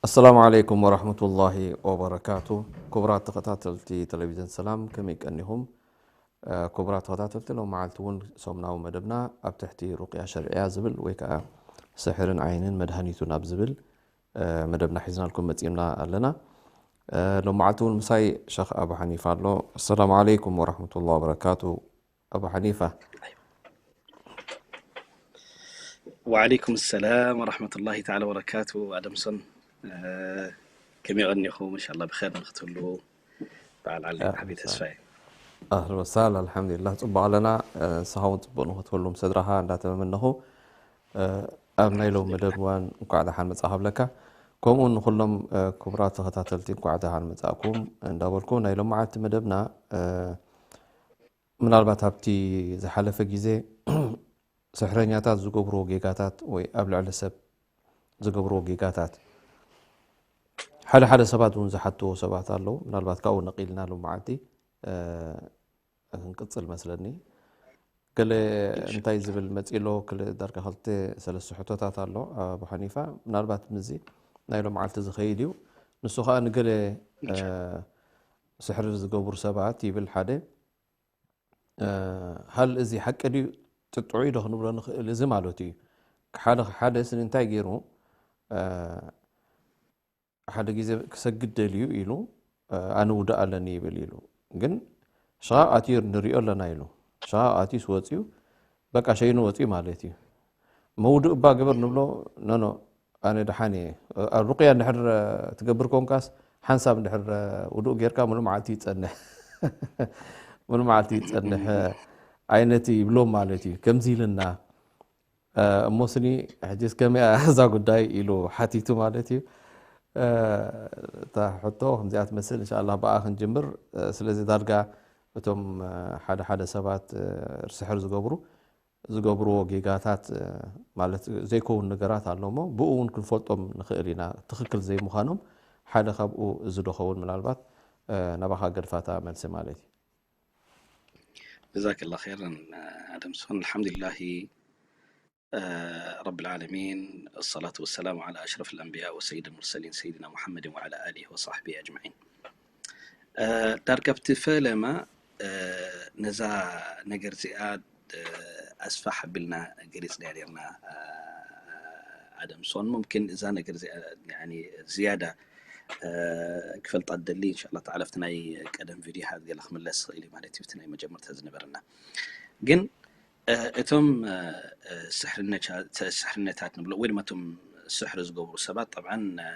ኣሰላሙ ዓለይኩም ወራህመቱላሂ ወበረካቱ። ክቡራት ተኸታተልቲ ቴሌቪዥን ሰላም፣ ከመይ ቀኒኹም? እ፣ ክቡራት ተኸታተልቲ፣ ሎም መዓልቲ እውን ሰሙናዊ መደብና ኣብ ትሕቲ ሩቅያ ሸርዕያ ዝብል ወይ ከዓ ስሕርን ዓይንን መድሃኒቱን ኣብ ዝብል፣ እ፣ መደብና ሒዝናልኩም መፂእና ኣለና። እ፣ ሎም መዓልቲ እውን ምሳይ ሸኽ ኣቡ ሓኒፋ ኣሎ። ኣሰላሙ ዓለይኩም ወራህመቱላሂ ወበረካቱ። ኣቡ ሓኒፋ። ወዓለይኩም ሰላም ወራህመቱላሂ ተዓላ ወበረካቱ። ኣደምሶን፣ እ፣ ከመይ ቀኒኹም? እንሻላ ብኸይር ንክትህልዉ በዓል ዓሊ ሓቢ ተስፋ እዩ። ኣህል ወሳል፣ ኣልሓምዱሊላህ፣ ፅቡቅ ኣለና። እ፣ ንስኻ እውን ፅቡቅ ንክትህሉ ምስ ስድራኻ እንዳተመነኹ፣ እ፣ ኣብ ናይ ሎም መደብ እዋን እንኳዕ ደሓን መጻእካ ብለካ። ከምኡ ንኩሎም፣ እ፣ ክቡራት ተኸታተልቲ እንኳዕ ደሓን መጻእኩም እንዳበልኩ፣ ናይ ሎም መዓልቲ መደብና፣ እ፣ ምናልባት ኣብቲ ዝሓለፈ ግዜ ስሕረኛታት ዝገብርዎ ጌጋታት ወይ ኣብ ልዕሊ ሰብ ዝገብርዎ ጌጋታት ሓደ ሓደ ሰባት እውን ዝሓትዎ ሰባት ኣለዉ። ምናልባት ካብኡ ነቒልና ሎም መዓልቲ፣ እ፣ ክንቅጽል መስለኒ። ገለ እንታይ ዝብል መጺእ ኣሎ፣ ክል-፣ ዳርጋ ክልተ ሰለስተ ሕቶታት ኣሎ፣ ኣቡ ሓኒፋ። ምናልባት ምስዚ ናይ ሎም መዓልቲ ዝኸይድ እዩ። ንሱ ከኣ ንገለ፣ እ፣ ስሕሪ ዝገብሩ ሰባት ይብል ሓደ፣ እ፣ ሃል እዚ ሓቂ ድዩ ጥጥዑ ዶ ክንብሎ ንኽእል? እዚ ማለት እዩ። ሓደ፣ ሓደ ስኒ እንታይ ገይሩ፣ እ፣ ሓደ ግዜ ክሰግድ ደልዩ ኢሉ፣ እ፣ ኣነ ውዱእ ኣለኒ ይብል ኢሉ። ግን ሽቓቕ ኣትዩ ንሪኦ ኣለና ኢሉ። ሽቓቕ ኣትዩስ ወፅዩ፣ በቃ ሸይኑ ወፅዩ ማለት እዩ። መውዱእ እባ ግበር ንብሎ፣ ኖ፣ ኖ፣ ኣነ ደሓን እየ። ኣብ ሩቅያ እንድሕር ትገብር ኮንካስ፣ ሓንሳብ እንድሕር ውዱእ ጌርካ፣ ሙሉ መዓልቲ ይጸንሕ። ሙሉ መዓልቲ ይጸንሕ ዓይነት ይብሎም ማለት እዩ። ከምዚ ኢልና፣ እ፣ እሞ ስኒ፣ ሕጂስ ከመይ እያ እዛ ጉዳይ ኢሉ ሓቲቱ ማለት እዩ። እ፣ እታ ሕቶ ከምዚኣ ትመስል። እንሻላ ብኣ ክንጅምር። እ፣ ስለዚ ዳርጋ እቶም፣ እ፣ ሓደ ሓደ ሰባት፣ እ፣ ስሕር ዝገብሩ፣ ዝገብርዎ ጌጋታት፣ እ፣ ማለት ዘይከውን ነገራት ኣሎ እሞ፣ ብኡ እውን ክንፈልጦም ንኽእል ኢና። ትኽክል ዘይምዃኖም ሓደ ካብኡ እዚ ዶ ኸውን? ምናልባት፣ እ፣ ናባኻ ገድፋታ መልሲ ማለት እዩ። ጀዛከላ ኸይረን ኣደምሶን። ኣልሓምዱሊላሂ፣ እ፣ ረብል ዓለሚን፣ ወሰላቱ ወሰላሙ ዓላ ኣሽረፍ ኣልኣንብያ ወሰይድ ኣልሙርሰሊን ሰይድና ሙሓመድን ወዓላ ኣሊሂ ወሳሕቢሂ ኣጅመዒን። እ፣ ዳርጋ ኣብቲ ፈለማ፣ እ፣ ነዛ ነገር እዚኣ፣ እ፣ ኣስፋሕ ኣቢልና ገሊጽናያ ኔርና፣ እ፣ ኣደምሶን። ሙምኪን እዛ ነገር እዚኣ፣ ያኒ፣ ዝያዳ፣ እ፣ ክፈልጣ ዝደሊ፣ እንሻላ ተዓላ፣ ኣብቲ ናይ ቀደም ቪድዮታት ገለ ክምለስ ይኽእል እዩ ማለት እዩ፣ ኣብቲ ናይ መጀመርታ ዝነበረና። ግን፣ እ፣ እቶም፣ እ፣ እ፣ ስሕርነቻ-፣ ተ-፣ ስሕርነታት ንብሎ፣ ወይ ድማ እቶም ስሕሪ ዝገብሩ ሰባት፣ ጠብዓን፣ እ፣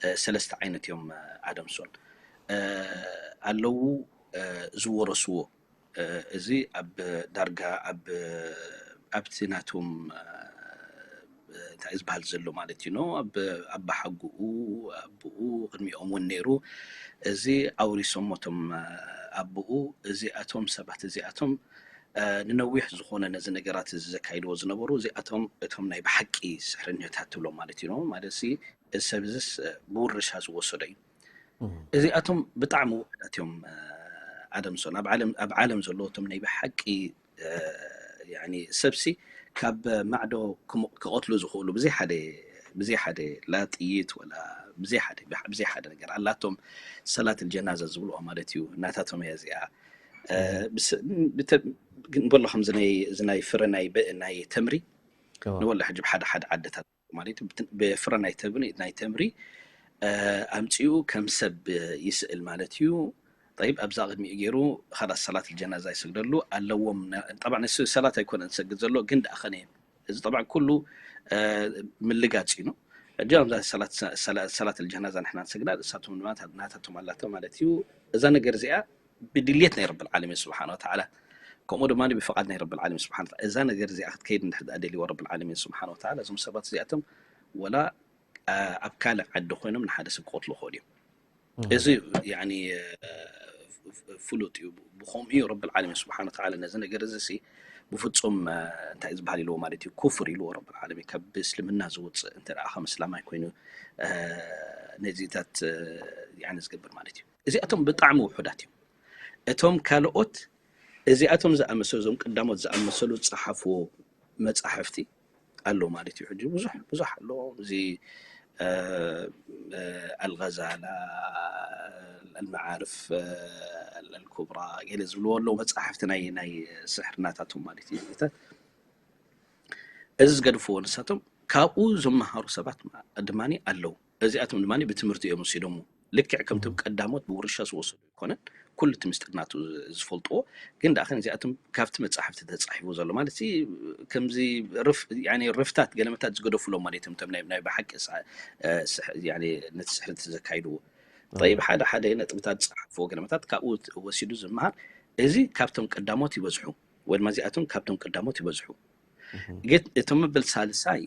እ፣ ሰለስተ ዓይነት እዮም፣ እ፣ ኣደምሶን። እ፣ ኣለዉ፣ እ፣ ዝወረስዎ፣ እ፣ እዚ ኣብ ዳርጋ ኣብ፣ ኣብቲ ናቶም፣ እ፣ እንታይ እዩ ዝበሃል ዘሎ ማለት እዩ፣ ኖ? ኣብ ኣባሓጉኡ፣ ኣቦኡ፣ ቅድሚኦም እውን ነይሩ። እዚ ኣውሪሶሞ እቶም፣ እ፣ ኣቦኡ፣ እዚኣቶም ሰባት እዚኣቶም፣ እ፣ ንነዊሕ ዝኾነ ነዚ ነገራት እዚ ዘካይድዎ ዝነበሩ፣ እዚኣቶም እቶም ናይ ብሓቂ ስሕርኛታት ትብሎም ማለት እዩ፣ ኖ? ማለት ሲ፣ እዚ ሰብ እዚስ፣ እ፣ ብውርሻ ዝወሰዶ እዩ። እም። እዚኣቶም ብጣዕሚ ውሑዳት እዮም፣ እ፣ ኣደምሶን። ኣብ ዓለም፣ ኣብ ዓለም ዘለዉ እቶም ናይ ብሓቂ፣ እ፣ ያኒ፣ ሰብሲ ካብ ማዕዶ ክም-፣ ክቐትሉ ዝኽእሉ ብዘይ ሓደ፣ ብዘይ ሓደ ላ ጥይት ወላ ብዘይ ሓደ፣ ብዘይ ሓደ ነገር ኣላቶም፣ ሰላት ኣልጀናዛ ዝብልዋ ማለት እዩ፣ ናታቶም እያ እዚኣ። እ፣ እም። ብስ-፣ ብተ-፣ ግን በሎ ከምዚ ናይ፣ እዚ ናይ ፍረ ናይ በ-፣ ናይ ተምሪ እዋ። ንበሎ ሕጂ ብሓደ ሓደ ዓድታት ማለት እዩ፣ ብት-፣ ብፍረ ናይ ተብሪ-፣ ናይ ተምሪ፣ እ፣ ኣምጺኡ ከም ሰብ ይስእል ማለት እዩ። ጠይብ፣ ኣብዛ ቅድሚኡ ገይሩ፣ ኸላስ ሰላት ልጀናዛ ይሰግደሉ ኣለዎም። ነ-፣ ጠብዓን ንሱ ሰላት ኣይኮነን ዝሰግድ ዘሎ፣ ግን ደኣ ኸነ፣ እዚ ጠብዓን ኩሉ፣ እ፣ ምልጋጽ እዩ። ሕጂ ኣብዛ ሰላት፣ ሰላ-፣ ሰላት ልጀናዛ ንሕና ንሰግዳ፣ ንሳቶም ድማ ናታቶም ኣላቶ ማለት እዩ። እዛ ነገር እዚኣ ብድልየት ናይ ረብል ዓለሚን ስብሓን ወተዓላ፣ ከምኡ ድማ ብፍቓድ ናይ ረብል ዓለሚን ስብሓን ወተዓላ፣ እዛ ነገር እዚኣ ክትከይድ እንድሕር ደኣ ደልይዋ ረብል ዓለሚን ስብሓን ወተዓላ፣ እዞም ሰባት እዚኣቶም ወላ ኣብ ካልእ ዓዲ ኮይኖም ንሓደ ሰብ ክቐትሉ ክኽእሉ እዮም። እዚ ያኒ ፍሉጥ እዩ። ብኸምኡ እዩ ረብል ዓለሚን ስብሓነ ወተዓላ ነዚ ነገር እዚ ሲ ብፍጹም እንታይ ዝበሃል ኢልዎ ማለት እዩ፣ ኩፍር ኢልዎ ረብል ዓለሚን። ካብ እስልምና ዝውፅእ እንተ ደኣ ከም እስላማይ ኮይኑ ነዚታት ያኒ ዝገብር ማለት እዩ። እዚኣቶም ብጣዕሚ ውሑዳት እዮም። እቶም ካልኦት እዚኣቶም ዝኣመሰሉ፣ እዞም ቀዳሞት ዝኣመሰሉ ዝፀሓፍዎ መፃሕፍቲ ኣሎ ማለት እዩ። ሕጂ ብዙሕ ብዙሕ ኣሎ። እዚ ኣልገዛላ፣ ኣልመዓርፍ ኣልኩብራ ገለ ዝብልዎ ኣለዉ መፃሕፍቲ ናይ ናይ ስሕር ናታቶም ማለት እዩ። እዚታት እዚ ዝገድፍዎ ንሳቶም ካብኡ ዝመሃሩ ሰባት ድማ ኣለዉ። እዚኣቶም ድማ ብትምህርቲ እዮም ወሲዶሞ። ልክዕ ከምቶም ቀዳሞት ብውርሻ ዝወሰዱ ኣይኮነን። ኩሉ እቲ ምስጢር ናቱ ዝፈልጥዎ ግን ደኣ እዚኣቶም ካብቲ መጻሕፍቲ ተጻሒፉ ዘሎ ማለት ከምዚ ርፍታት ገለመታት ዝገደፉሎም ማለት እዮም። ናይ ብሓቂ ነቲ ስሕርቲ ዘካይድዎ ጠይብ ሓደ ሓደ ነጥብታት ዝጸሓፍዎ ገለመታት ካብኡ ወሲዱ ዝመሃር እዚ ካብቶም ቀዳሞት ይበዝሑ ወይ ድማ እዚኣቶም ካብቶም ቀዳሞት ይበዝሑ። ግን እቶም መበል ሳልሳይ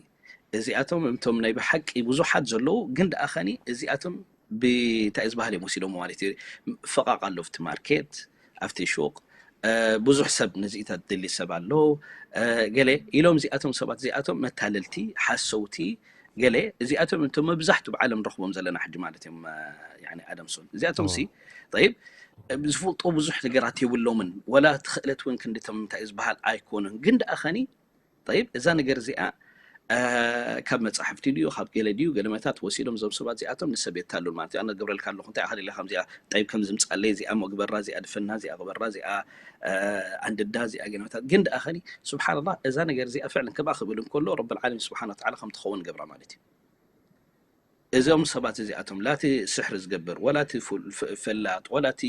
እዚኣቶም እቶም ናይ ብሓቂ ብዙሓት ዘለዉ ግን ደኣ ኸኒ እዚኣቶም ብእንታይ ዝበሃል እዮም ወሲዶሞ ማለት እዩ። ፈቓቕ ኣሎ ኣብቲ ማርኬት ኣብቲ ሹቕ ብዙሕ ሰብ ነዚኢታት ደሊ ሰብ ኣሎ ገለ ኢሎም እዚኣቶም ሰባት እዚኣቶም መታለልቲ ሓሰውቲ ገለ እዚኣቶም እቶም መብዛሕቱ ብዓለም ንረኽቦም ዘለና ሕጂ ማለት እዮም። ኣደም ሶል እዚኣቶም ሲ ጠይብ ዝፈልጦ ብዙሕ ነገራት የብሎምን ወላ ትኽእለት እውን ክንዲቶም እንታይ ዝበሃል ኣይኮኑን ግን ደኣ ኸኒ ጠይብ እዛ ነገር እዚኣ ካብ መጻሕፍቲ ድዩ ካብ ገለ ድዩ ገለመታት ወሲዶም እዞም ሰባት እዚኣቶም ንሰብ የታሉል ማለት እዩ። ኣነ ገብረልካ ኣለኹ እንታይ ኣኸል ኢለ ከምዚኣ ጠይብ ከም ዝምጻለይ እዚኣ መግበራ እዚኣ ድፈና እዚኣ ግበራ እዚኣ ኣንድዳ እዚኣ ገለመታት ግን ደኣ ኸኒ ስብሓንላ እዛ ነገር እዚኣ ፍዕልን ከምኣ ክብል እንከሎ ረብል ዓለሚን ስብሓን ወተዓላ ከም ትኸውን ገብራ ማለት እዩ። እዞም ሰባት እዚኣቶም ላቲ ስሕሪ ዝገብር ወላቲ ፈላጥ ወላቲ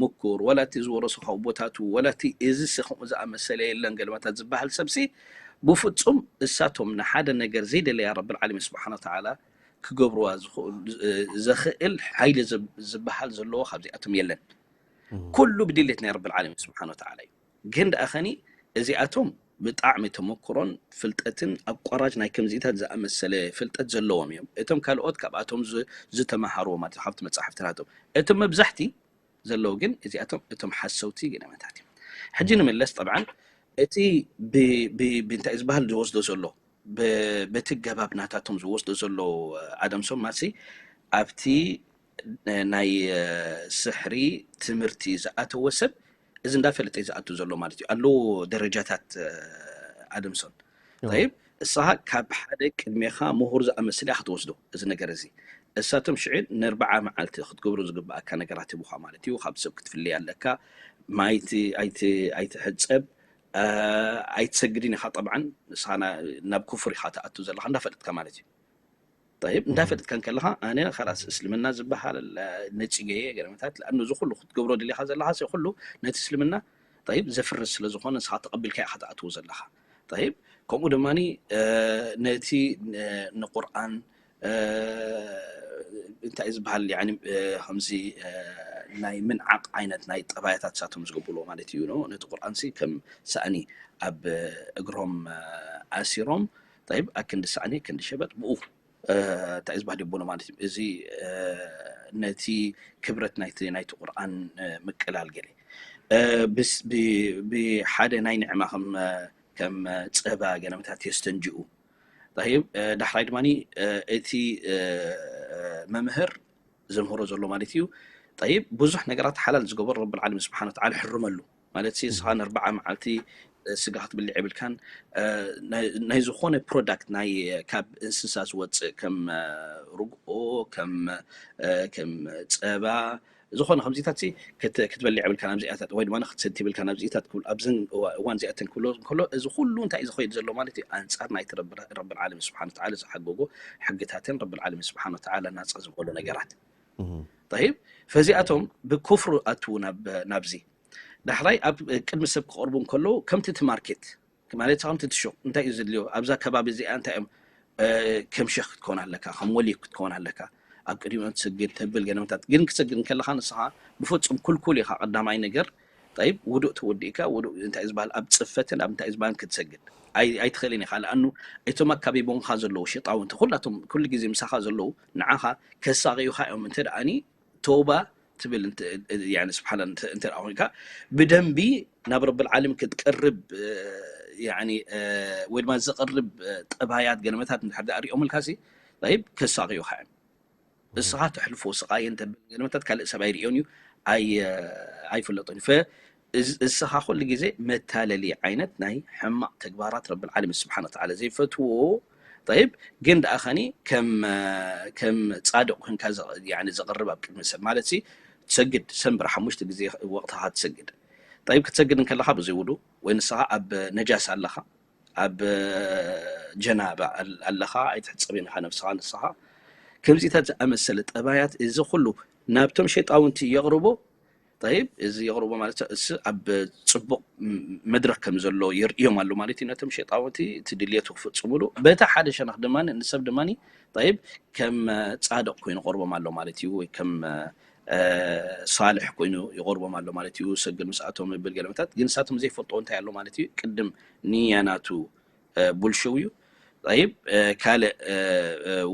ምኩር ወላቲ ዝወረሶ ካብ ቦታቱ ወላቲ እዚ ሲ ከምኡ ዝኣመሰለ የለን ገለመታት ዝበሃል ሰብሲ ብፍጹም እሳቶም ንሓደ ነገር ዘይደለያ ረብል ዓለሚን ስብሓን ወተዓላ ክገብርዋ ዘኽእል ሓይሊ ዝበሃል ዘለዎ ካብዚኣቶም የለን። ኩሉ ብድሌት ናይ ረብል ዓለሚን ስብሓን ወተዓላ እዩ። ግን ደኣ ኸኒ እዚኣቶም ብጣዕሚ ተመክሮን ፍልጠትን ኣቋራጭ ናይ ከምዚታት ዝኣመሰለ ፍልጠት ዘለዎም እዮም። እቶም ካልኦት ካብኣቶም ዝተመሃርዎ ማለት ካብቲ መጻሕፍትናቶም እቶም መብዛሕቲ ዘለዉ ግን እዚኣቶም እቶም ሓሰውቲ ገለመታት እዮም። ሕጂ ንምለስ ጠብዓን እቲ ብእንታይ ዝበሃል ዝወስዶ ዘሎ በቲ ገባብ ናታቶም ዝወስዶ ዘሎ ኣደምሶም ማሲ ኣብቲ ናይ ስሕሪ ትምህርቲ ዝኣተወ ሰብ እዚ እንዳፈለጠ ዝኣቱ ዘሎ ማለት እዩ ኣለዎ ደረጃታት ኣደምሶን ይብ እስኻ ካብ ሓደ ቅድሜኻ ምሁር ዝኣመስል እያ ክትወስዶ እዚ ነገር እዚ እሳቶም ሽዕን ንርብዓ መዓልቲ ክትገብሩ ዝግብኣካ ነገራት ይቡኻ ማለት እዩ ካብ ሰብ ክትፍለይ ኣለካ ማይቲ ኣይትሕፀብ ኣይትሰግድን ኢኻ ጠብዓን ንስኻ ናብ ኩፍር ኢኻ ትኣቱ ዘለኻ እንዳፈለጥካ ማለት እዩ ጠይብ እንዳፈለጥካ እንከለኻ ኣነ ኸላስ እስልምና ዝበሃል ነፂገየ ገለመታት ለኣኑ እዚ ኩሉ ክትገብሮ ድሊኻ ዘለኻ ሲ ኩሉ ነቲ እስልምና ጠይብ ዘፍርስ ስለ ዝኾነ ንስኻ ተቐቢልካ ኢኻ ትኣትዎ ዘለኻ ጠይብ ከምኡ ድማ ነቲ ንቁርኣን እንታይ ዝበሃል ከምዚ ናይ ምንዓቕ ዓይነት ናይ ጠባያታት ሳቶም ዝገብርዎ ማለት እዩ ነቲ ቁርኣንሲ ከም ሳእኒ ኣብ እግሮም ኣሲሮም ጠይብ ኣክንዲ ሳእኒ ክንዲ ሸበጥ ብኡ እንታይ ዝበሃል ይብሎ ማለት እዩ እዚ ነቲ ክብረት ናይቲ ናይቲ ቁርኣን ምቅላል ገለ ብሓደ ናይ ንዕማ ከም ከም ፀባ ገለመታት የስተንጅኡ ዳሕራይ ድማ እቲ መምህር ዘምህሮ ዘሎ ማለት እዩ ጠይብ ብዙሕ ነገራት ሓላል ዝገበሩ ረብል ዓለሚን ስብሓን ወተዓላ ሕርመሉ ማለት ንስኻ ንርብዓ መዓልቲ ስጋ ክትብልዕ የብልካን ናይ ዝኾነ ፕሮዳክት ናይ ካብ እንስሳ ዝወፅእ ከም ርግኦ ከም ከም ፀባ ዝኾነ ከምዚታት ክትበልዕ የብልካ ናብዚኣታት ወይ ድማ ክትሰቲ የብልካ ናብዚታት ክብል ኣብዘን እዋን እዚኣተን ክብሎ ከሎ እዚ ኩሉ እንታይ እዩ ዝኸይድ ዘሎ ማለት እዩ ኣንፃር ናይቲ ረብል ዓለም ስብሓን ተዓላ ዝሓገጎ ሕግታትን ረብል ዓለም ስብሓን ተዓላ ናፃ ዝበሎ ነገራት ይብ ፈዚኣቶም ብኩፍር ኣትዉ ናብዚ ዳሕራይ ኣብ ቅድሚ ሰብ ክቐርቡ እንከለዉ ከምቲ እቲ ማርኬት ማለት ከምቲ እቲ ሹቕ እንታይ እዩ ዘድልዮ ኣብዛ ከባቢ እዚኣ እንታይ እዮም ከም ሸክ ክትከውን ኣለካ ከም ወሊ ክትከውን ኣለካ ኣብ ቅድሚኦም ትስግድ ተብል ገለመታት ግን ክትሰግድ እንከለኻ ንስኻ ብፍጹም ኩልኩል ኢኻ ቀዳማይ ነገር ጠይብ ውዱእ ተወዲእካ ውዱእ እንታይ ዝበሃል ኣብ ፅፈትን ኣብ እንታይ ዝበሃል ክትሰግድ ኣይትኽእልን ኢኻ። ለኣኑ እቶም ኣካቢቦንካ ዘለዉ ሸጣውንቲ ኩላቶም ኩሉ ግዜ ምሳኻ ዘለዉ ንዓኻ ከሳቕዩኻ እዮም። እንተ ደኣኒ ተውባ ትብል ስብሓላ እንተ ደኣ ኮይንካ ብደንቢ ናብ ረብል ዓለም ክትቀርብ ወይ ድማ ዘቕርብ ጠባያት ገለመታት እንድሕር ደኣ ሪኦምልካ ሲ ይብ ከሳቕዩኻ እዮም። እስኻ ተሕልፎ ስቓየን ተብል ገለመታት ካልእ ሰብ ኣይርእዮን እዩ፣ ኣይፍለጦን እዩ። እስኻ ኩሉ ግዜ መታለሊ ዓይነት ናይ ሕማቕ ተግባራት ረብል ዓለሚን ስብሓን ወተዓላ ዘይፈትዎ። ጠይብ ግን ደኣ ኸኒ ከም ከም ጻድቕ ኮንካ ዘቕርብ ኣብ ቅድሚ ሰብ ማለት ሲ ትሰግድ ሰንብር ሓሙሽተ ግዜ ወቕትኻ ትሰግድ። ጠይብ ክትሰግድ እንከለኻ ብዘይ ውዱ ወይ ንስኻ ኣብ ነጃስ ኣለኻ ኣብ ጀናባ ኣለኻ ኣይትሕጸብን ኢኻ ነብስኻ ንስኻ። ከምዚታት ዝኣመሰለ ጠባያት እዚ ኩሉ ናብቶም ሸይጣውንቲ የቕርቦ። ጠይብ እዚ የቕርቦ ማለት እሱ ኣብ ጽቡቕ መድረክ ከም ዘሎ የርእዮም ኣሎ ማለት እዩ። ነቶም ሸይጣውንቲ እቲ ድልየቱ ክፍጽሙሉ በቲ ሓደ ሸነኽ ድማ ንሰብ ድማ ጠይብ ከም ጻድቕ ኮይኑ ይቐርቦም ኣሎ ማለት እዩ። ወይ ከም ሳልሕ ኮይኑ ይቐርቦም ኣሎ ማለት እዩ። ሰግድ ምስኣቶም ይብል ገለመታት ግን ንሳቶም ዘይፈልጥዎ እንታይ ኣሎ ማለት እዩ። ቅድም ንያ ናቱ ቡልሽው እዩ። ጠይብ ካልእ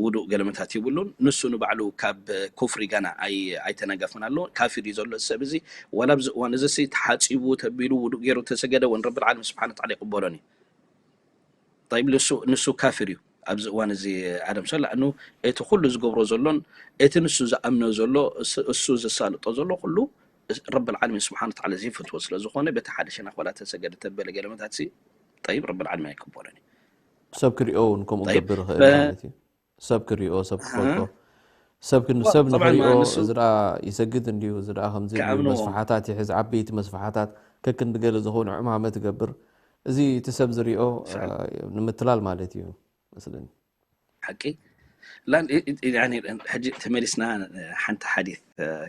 ውዱእ ገለመታት ይብሉን። ንሱ ንባዕሉ ካብ ኩፍሪ ገና ኣይተነገፈን ኣሎ። ካፊር እዩ ዘሎ ሰብ እዚ። ዋላ ኣብዚ እዋን እዚ ሲ ተሓጺቡ ተቢሉ ውዱእ ገይሩ ተሰገደ ወን ረብል ዓለሚን ስብሓን ወተዓላ ይቕበሎን እዩ። ጠይብ ንሱ ንሱ ካፊር እዩ ኣብዚ እዋን እዚ ኣደም ሰላ እኑ እቲ ኩሉ ዝገብሮ ዘሎን እቲ ንሱ ዝኣምኖ ዘሎ እሱ ዘሳልጦ ዘሎ ኩሉ ረብል ዓለሚን ስብሓን ወተዓላ ዘይፈትዎ ስለ ዝኾነ በቲ ሓደ ሸነኽ ዋላ ተሰገደ ተበለ ገለመታት ሲ ጠይብ ረብል ዓለሚን ኣይቅበሎን እዩ። ሰብ ክሪኦ እውን ከምኡ ገብር ይኽእል ማለት እዩ። ሰብ ክሪኦ ሰብ ክፈልጦ ሰብ ክን ሰብ ንኽሪኦ እዚ ደኣ ይሰግድ እንድዩ እዚ ደኣ ከምዚ መስፋሓታት ይሕዝ ዓበይቲ መስፋሓታት ከክንዲ ገለ ዝኾኑ ዕማመ ትገብር እዚ እቲ ሰብ ዝሪኦ ንምትላል ማለት እዩ መስለኒ። ሓቂ ሕጂ ተመሊስና ሓንቲ ሓዲት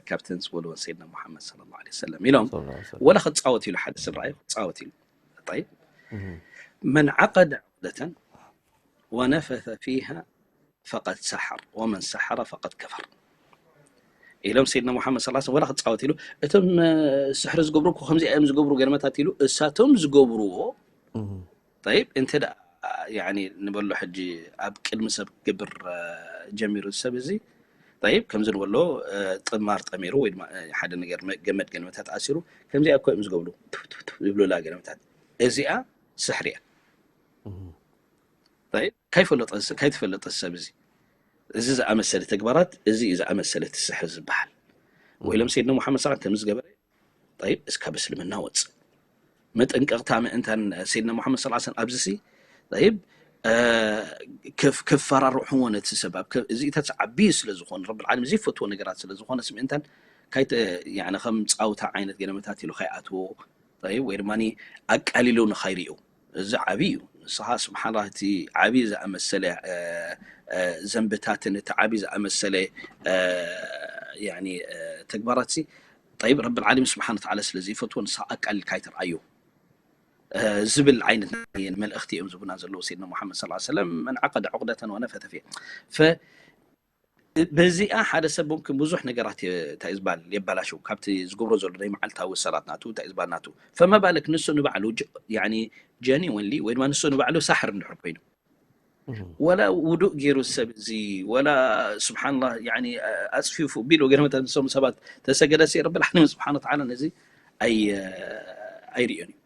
ካብተን ዝበልወን ሰይድና ሙሓመድ ሰለላሁ ዐለይሂ ወሰለም ኢሎም ወላ ክጻወት ኢሉ ሓደ ሰብ ረኣዩ ክጻወት ኢሉ ጠይብ መን ዓቀደ ዑቅደተን ወነፈተ ፊሃ ፈቀድ ሰሐር ወመን ሰሐረ ፈቀድ ከፈር ኢሎም ሰይድና ሙሓመድ ሰለላሁ ዐለይሂ ወሰለም ወላ ክጻወት ኢሉ እቶም ስሕሪ ዝገብሩ እኮ ከምዚ እዮም ዝገብሩ ገለመታት ኢሉ እሳቶም ዝገብርዎ ጠይብ እንተ ደኣ ያኒ ንበሎ ሕጂ ኣብ ቅድሚ ሰብ ክገብር ጀሚሩ ሰብ እዚ ጠይብ ከምዚ ንበሎ ጥማር ጠሚሩ ወይ ድማ ሓደ ነገር ገመድ ገለመታት ኣሲሩ ከምዚኣ እኮ እዮም ዝገብሩ ይብሉላ ገለመታት እዚኣ ስሕሪ እያ። ከይፈለጠ ከይተፈለጠ ሰብ እዚ እዚ ዝኣመሰለ ተግባራት እዚ እዩ ዝኣመሰለ እቲ ስሕሪ ዝበሃል። ወይሎም ሰይድና ሙሓመድ ሰለላሁ ዐለይሂ ወሰለም ከምዚ ዝገበረ ጠይብ እስካ ብእስልምና ወፅእ። መጠንቀቕታ ምእንታን ሰይድና ሙሓመድ ሰለላሁ ዐለይሂ ወሰለም ኣብዚ ሲ ጠይብ ክፈራርሕዎ ነቲ ሰብ እዚኢታት ዓብዪ ስለ ዝኾነ ረብል ዓለሚን ዘይፈትዎ ነገራት ስለ ዝኾነ ሲ ምእንታን ካይተ ከም ፃውታ ዓይነት ገለመታት ኢሉ ከይኣትዎ ወይ ድማ ኣቃሊሉ ንኸይሪኡ እዚ ዓብዪ እዩ። ንስኻ ስብሓንላ እቲ ዓብዪ ዝኣመሰለ ዘንብታትን እቲ ዓብዪ ዝኣመሰለ ተግባራት ሲ ጠይብ ረብል ዓለሚን ስብሓን ወተዓላ ስለ ዘይፈትዎ ንስኻ ኣቃሊልካ ኣይትርኣዮ ዝብል ዓይነት መልእኽቲ እዮም ዝቡና ዘለዉ ሰይድና ሙሓመድ ሰለላሁ ዐለይሂ ወሰለም መን ዓቀደ ዑቅደተን ወነፈተ ፊሃ በዚኣ ሓደ ሰብ ሙምኪን ብዙሕ ነገራት እንታይ እዩ ዝበሃል የበላሽው ካብቲ ዝገብሮ ዘሎ ናይ መዓልታዊ ሰላት ናቱ እንታይ እዩ ዝበሃል ናቱ ፈመባለክ ንሱ ንባዕሉ genuinely ወይ ድማ ንሱ ንባዕሉ ሳሕር እንድሕር ኮይኑ ወላ ውዱእ ገይሩ ሰብ እዚ ወላ ስብሓንላ ኣፅፊፉ ቢሉ ገለ መጠን ንሶም ሰባት ተሰገደ ሲ ረብል ዓለሚን ስብሓን ወተዓላ ነዚ ኣይርእዮን እዩ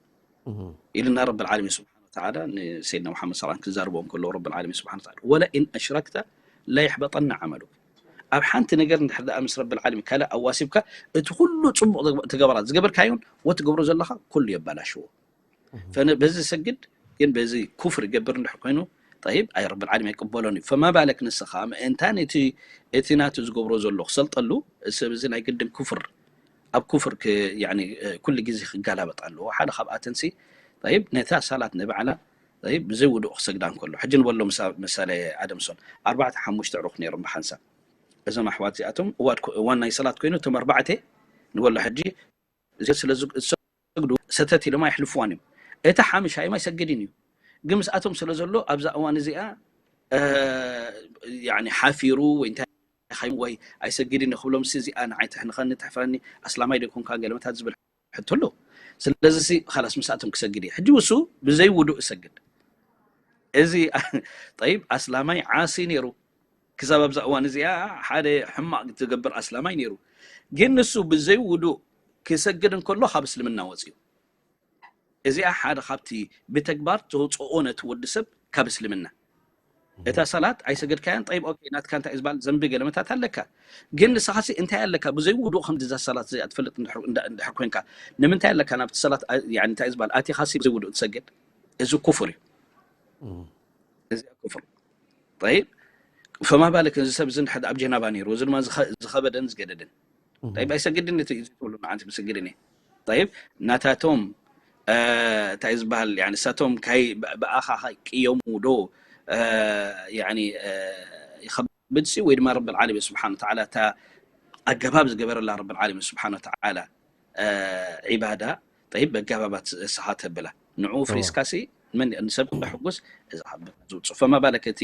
ኢልና ረብል ዓለሚን ስብሓን ወተዓላ ንሰይድና ሙሓመድ ሰለላም ክዛርቦ እንከለዉ ረብል ዓለሚን ስብሓን ወተዓላ ወለኢን ኣሽረክተ ለየሕበጠና ዓመሉክ ኣብ ሓንቲ ነገር እንድሕር ደኣ ምስ ረብል ዓለሚን ካልእ ኣዋሲብካ እቲ ኩሉ ፅቡቕ ተግባራት ዝገበርካዮን ወትገብሮ ዘለኻ ኩሉ የባላሽዎ በዚ ሰግድ ግን በዚ ኩፍር ይገብር እንድሕር ኮይኑ ጠይብ ኣይ ረብል ዓለሚን ኣይቅበሎን እዩ ፈማ ባለክ ንስኻ ምእንታን እቲ ናቱ ዝገብሮ ዘሎ ክሰልጠሉ ሰብ እዚ ናይ ግድን ኩፍር ኣብ ኩፍር ኩሉ ግዜ ክጋላበጥ ኣለዎ ሓደ ካብኣተንሲ ጠይብ ነታ ሳላት ንባዕላ ጠይብ ብዘይ ውዱእ ክሰግዳ እንከሎ ሕጂ ንበሎ ምሳሌ ኣደምሶን ኣርባዕተ ሓሙሽተ ዕሩኽ ነይሮም ብሓንሳብ እዞም ኣሕዋት እዚኣቶም እዋን ናይ ሰላት ኮይኑ እቶም ኣርባዕተ ንበሎ ሕጂ እዚኦ ስለ ዝሰግዱ ሰተት ኢሎም ኣይሕልፍዋን እዮም። እቲ ሓምሻዮም ኣይሰግድን እዩ። ግን ምስኣቶም ስለ ዘሎ ኣብዛ እዋን እዚኣ ሓፊሩ ወይ እንታይ ወይ ኣይሰግድን ክብሎም ሲ እዚኣ ንዓይ ትሕንኸኒ ትሕፍረኒ ኣስላማይ ዶ ይኮንካ ገለመታት ዝብል ሕቶ ኣሎ። ስለዚ ሲ ኻላስ ምስኣቶም ክሰግድ እየ። ሕጂ ውሱ ብዘይ ውዱእ እሰግድ እዚ ጠይብ ኣስላማይ ዓሲ ነይሩ። ክሳብ ኣብዛ እዋን እዚኣ ሓደ ሕማቕ ዝገብር ኣስላማይ ነይሩ። ግን ንሱ ብዘይ ውዱእ ክሰግድ እንከሎ ካብ እስልምና ወፂኡ። እዚኣ ሓደ ካብቲ ብተግባር ተውፅኦ ነቲ ወዲ ሰብ ካብ እስልምና። እታ ሰላት ኣይሰገድካያን፣ ጠይብ ኦኬ፣ ናትካ እንታይ እዩ ዝበሃል ዘንቢ ገለመታት ኣለካ። ግን ንስኻሲ እንታይ ኣለካ ብዘይ ውዱእ ከምዚ እዛ ሰላት እዚኣ ትፈልጥ እንድሕር እንዳ- እንድሕር ኮንካ ንምንታይ ኣለካ ናብቲ ሰላት ኣ- ያኒ እንታይ እዩ ዝበሃል ኣቲኻሲ ብዘይ ውዱእ ትሰግድ? እዚ ኩፍር እዩ። እዚ ኩፍር። ጠይብ ፈማ ባለክ እዚ ሰብ እዚ እንድሕር ኣብ ጀናባ ነይሩ እዚ ድማ ዝኸ- ዝኸበደን ዝገደደን ጠይብ ኣይሰግድን እቲ እዚ ትብሉ ንዓንቲ ብስግድን እየ። ጠይብ ናታቶም እ፣ እንታይ እዩ ዝበሃል ያኒ ንሳቶም ካይ ብ- ብኣኻ ቅየሙ ዶ እ፣ ያኒ እ፣ ይኸብድሲ ወይ ድማ ረብል ዓለሚን ስብሓን ወተዓላ እታ ኣገባብ ዝገበረላ ረብል ዓለሚን ስብሓን ወተዓላ እ፣ ዒባዳ ጠይብ በጋባባት ስኻ ተብላ ንዑ ፍሪስካሲ መን ንሰብ ክሕጉስ እዚ ካብ ዝውፅእ ፈማ ባለክ እቲ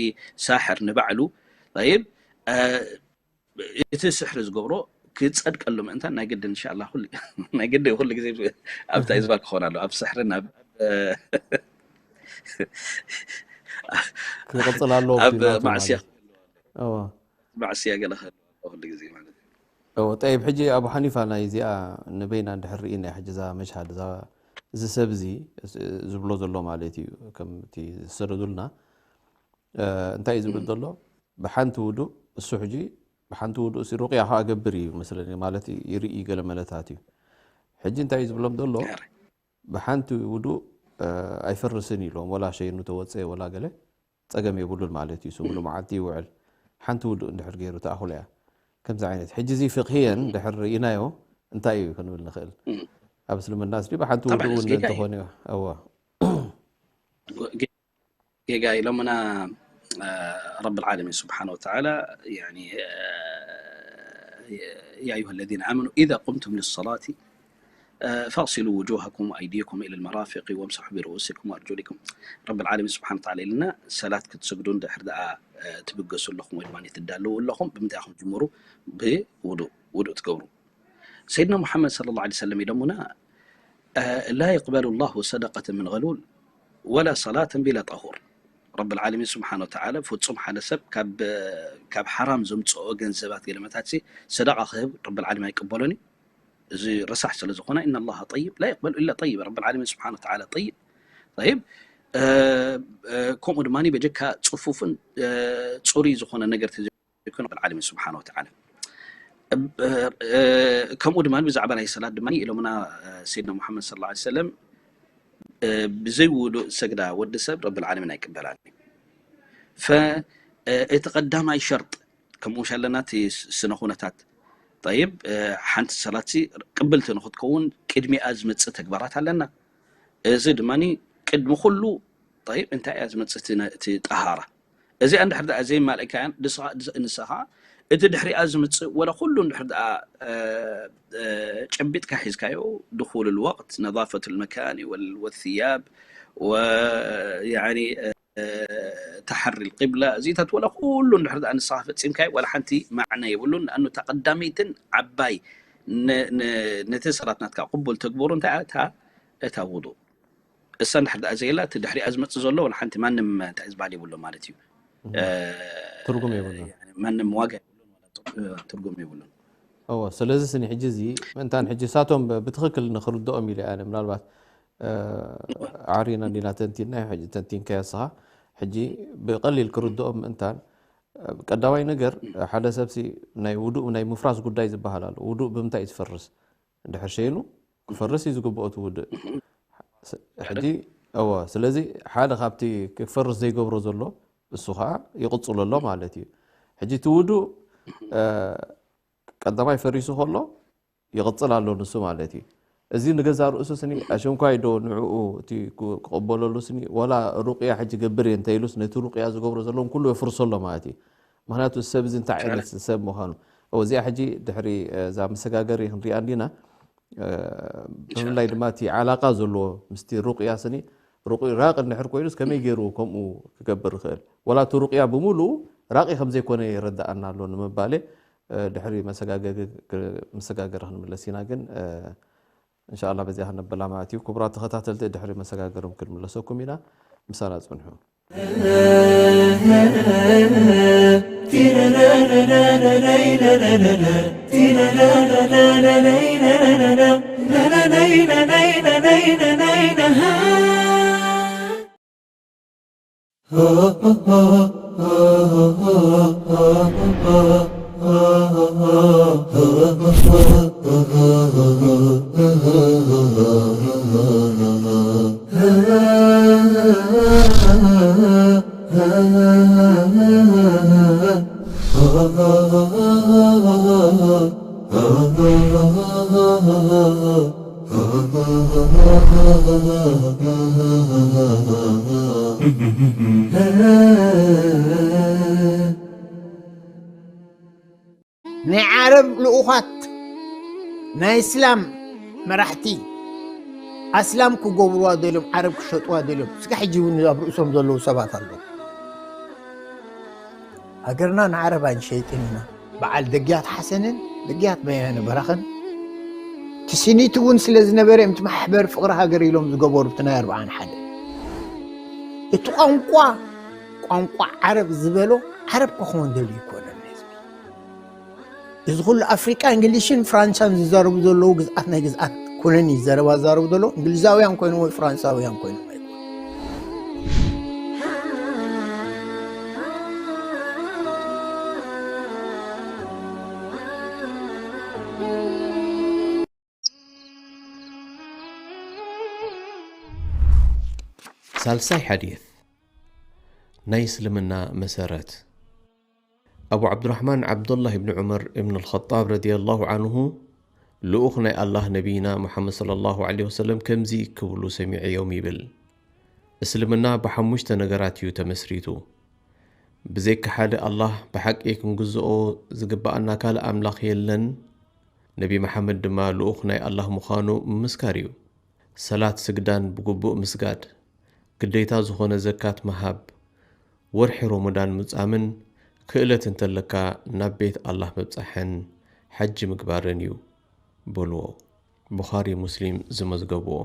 ሳሕር ንባዕሉ ጠይብ እ፣ እቲ ስሕሪ ዝገብሮ ክፀድቀሉ ምእንታን ናይ ግድን እንሻላ ናይ ግዲ ኩሉ ግዜ ኣብታ ይዝባል ክኾን ኣሎ ኣብ ስሕርን ኣብ ክቕፅል ኣለዎ ኣብ ብቲ ናቱ ማዕስያ ማለት እዋ ማዕስያ ገለ ክህሉ ኣለዎ ኩሉ ግዜ ማለት እዩ። እዎ ጠይብ ሕጂ ኣቡ ሓኒፋ ናይ እዚኣ ንበይና እንድሕር ርኢና ሕጂ እዛ መሽሃድ እዛ እዚ ሰብ እዚ ዝብሎ ዘሎ ማለት እዩ ከምቲ ዝሰደዱልና እ፣ እንታይ እዩ ዝብል ዘሎ ብሓንቲ ውዱእ እሱ ሕጂ ብሓንቲ ውዱእ ሲ ሩቅያ ከዓ ገብር እዩ መስለኒ ማለት ይርኢ ገለ መለታት እዩ ሕጂ እንታይ እዩ ዝብሎም ዘሎ ገረ ብሓንቲ ውዱእ እ፣ ኣይፈርስን ኢሎም ወላ ሸይኑ ተወፀ ወላ ገለ ፀገም የብሉን ማለት እዩ ስሙሉ መዓልቲ ይውዕል ሓንቲ ውዱእ እንድሕር ገይሩ ተኣኹላ እያ ከምዚ ዓይነት ሕጂ እዚ ፍቅህየን ድሕር ርኢናዮ እንታይ እዩ ክንብል ንኽእል ኣብ እስልምና ስ ብሓንቲ ውዱእ ጠብዓን እውን ጌጋ እዩ እንተኾነ እዋ ጌጋ ኢሎምና ረብ العالمين سبحانه وتعالى يعني يا أيها الذين آمنوا إذا قمتم للصلاة فاغسلوا وجوهكم وأيديكم إلى المرافق وامسحوا برؤوسكم وأرجلكم. ረብ العالمين سبحانه وتعالى ኢልና ሰላት ክትሰግዱ እንድሕር ደኣ ትብገሱ ኣለኹም ወይ ድማ ትዳለዉ ኣለኹም ብምንታይ ኢኹም ጅምሩ? ብውዱእ ውዱእ ትገብሩ። ሰይድና ሙሓመድ صلى الله عليه وسلم ኢሎሙና لا يقبل الله صدقة من غلول ولا صلاة بلا طهور. ረብ العالمين سبحانه وتعالى ፍጹም ሓደ ሰብ ካብ ካብ ሓራም ዘምፅኦ ገንዘባት ገለመታት ሰደቃ ክህብ ረብ العالمين ኣይቅበሎን እዩ። እዚ ረሳሕ ስለ ዝኾነ إن الله طيب لا يقبل إلا طيب. ረብ العالمين سبحانه وتعالى طيب طيب ከምኡ ድማ በጀካ ፅፉፍን ፅሩይ ዝኾነ ነገር ተዘይኮነ ረብ العالمين سبحانه وتعالى ከምኡ ድማ ብዛዕባ ናይ ሰላት ድማ ኢሎምና ሰይድና ሙሓመድ صلى الله عليه وسلم ብዘይ ውዱእ ዝሰግዳ ወዲ ሰብ ረብ العالمين ኣይቅበላን እዩ። ፈ እቲ ቀዳማይ ሸርጥ ከምኡ ሻለና እቲ ስነ ኩነታት ጠይብ ሓንቲ ሰላት ቅብልቲ ንክትከውን ቅድሚኣ ዝመፅእ ተግባራት ኣለና። እዚ ድማ ቅድሚ ኩሉ ጠይብ እንታይ እያ ዝመፅእ እቲ ነ- እቲ ጠሃራ እዚኣ እንድሕር ደኣ ዘይማልእካያን ንስኻ ንስኻ እቲ ድሕሪኣ ዝምፅእ ወላ ኩሉ እንድሕር ደኣ ጨቢጥካ ሒዝካዮ دخول الوقت نظافة المكان والثياب و يعني ተሓሪ القبلة እዚታት ወላ ኩሉ እንድሕር ደኣ ንስኻ ፈፂምካዮ ወላ ሓንቲ ማዕና የብሉን። ንኣኑ እታ ቀዳመይትን ዓባይ ነ- ነ- ነቲ ሰላት ናትካ ቅቡል ተግበሩ እንታይ እያ እታ እታ ውዱእ እሳ እንድሕር ደኣ ዘየላ እቲ ድሕሪኣ ዝመፅእ ዘሎ ወላ ሓንቲ ማንም እንታይ ዝበሃል የብሎ ማለት እዩ። ትርጉም የብሉን ማንም ዋጋ ትርጉም የብሉን። እዎ ስለዚ ስኒ ሕጂ እዚ ምእንታን ሕጂ ሳቶም ብትኽክል ንክርድኦም ኢለ ኣነ ምናልባት ዓሪና እንዲና ተንቲንና ሕጂ ተንቲንካዮ ስኻ ሕጂ ብቀሊል ክርድኦም ምእንታን ቀዳማይ ነገር ሓደ ሰብሲ ናይ ውዱእ ናይ ምፍራስ ጉዳይ ዝበሃል ኣሎ ውዱእ ብምንታይ እዩ ዝፈርስ እንድሕር ሸይኑ ክፈርስ እዩ ዝግብኦ እቲ ውዱእ ሕጂ እዎ ስለዚ ሓደ ካብቲ ክፈርስ ዘይገብሮ ዘሎ እሱ ከዓ ይቕፅሎ ኣሎ ማለት እዩ ሕጂ እቲ ውዱእ ቀዳማይ ፈሪሱ ከሎ ይቕፅል ኣሎ ንሱ ማለት እዩ እዚ ንገዛ ርእሱ ስኒ ኣሸንኳይ ዶ ንዕኡ እቲ ክቕበለሉ ስኒ ወላ ሩቅያ ሕጂ ገብር እየ እንተኢሉስ ነቲ ሩቅያ ዝገብሮ ዘለውን ኩሉ የፍርሶ ኣሎ ማለት እዩ ምክንያቱ ሰብ እዚ እንታይ ዓይነት ሰብ ምዃኑ እዚኣ ሕጂ ድሕሪ እዛ መሰጋገሪ ክንሪኣ እንዲና ብፍላይ ድማ እቲ ዓላቃ ዘለዎ ምስቲ ሩቅያ ስኒ ራቂ እንድሕር ኮይኑስ ከመይ ገይሩ ከምኡ ክገብር ይኽእል ወላ እቲ ሩቅያ ብምሉኡ ራቂ ከምዘይኮነ ይረዳኣና ኣሎ ንምባሌ ድሕሪ መሰጋገሪ ክንምለስ ኢና ግን እንሻላ በዚኣ ክነበላ ማለት እዩ ክቡራት ተኸታተልቲ ድሕሪ መሰጋገርም ክንምለሰኩም ኢና ምሳና ፅንሑ ናይ ዓረብ ልኡኻት፣ ናይ እስላም መራሕቲ፣ ኣስላም ክገብርዋ ደልዮም፣ ዓረብ ክሸጥዋ ደልዮም፣ እስካ ሕጂ እውን ኣብ ርእሶም ዘለዉ ሰባት ኣለዉ። ሃገርና ንዓረብ ኣይንሸይጥን ኢና። በዓል ደግያት ሓሰንን ደግያት በያነ በራኸን ትስኒት እውን ስለ ዝነበረ እዮም፣ እቲ ማሕበር ፍቕሪ ሃገር ኢሎም ዝገበሩ፣ እቲ ናይ ኣርብዓን ሓደ። እቲ ቋንቋ፣ ቋንቋ ዓረብ ዝበሎ ዓረብ ክኸውን ደልዩ ይኮነን ህዝቢ። እዚ ኩሉ ኣፍሪቃ እንግሊሽን ፍራንሳን ዝዛረቡ ዘለዉ ግዝኣት ናይ ግዝኣት ኩነን እዩ ዘረባ ዝዛረቡ ዘለዉ፣ እንግሊዛውያን ኮይኖም ወይ ፍራንሳውያን ኮይኖም ኣይኮኑን። ሳልሳይ ሓዲት፣ ናይ እስልምና መሰረት። ኣቡ ዓብዱራሕማን ዓብዱላህ እብኒ ዑመር እብን ኣልኸጣብ ረዲየላሁ ዓንሁ፣ ልኡኽ ናይ ኣላህ ነቢይና ሙሓመድ ሰለላሁ ዓለይሂ ወሰለም ከምዚ ክብሉ ሰሚዐዮም ይብል፣ እስልምና ብሓሙሽተ ነገራት እዩ ተመስሪቱ። ብዘይካ ሓደ ኣላህ ብሓቂ ክንግዝኦ ዝግብኣና ካልእ ኣምላኽ የለን፣ ነቢ መሓመድ ድማ ልኡኽ ናይ ኣላህ ምዃኑ ምምስካር እዩ። ሰላት ስግዳን ብግቡእ ምስጋድ፣ ግዴታ ዝኾነ ዘካት ምሃብ፣ ወርሒ ሮሞዳን ምጻምን ክእለት እንተለካ ናብ ቤት ኣላህ ምብጻሕን ሓጂ ምግባርን እዩ በልዎ። ቡኻሪ ሙስሊም ዝመዝገብዎ።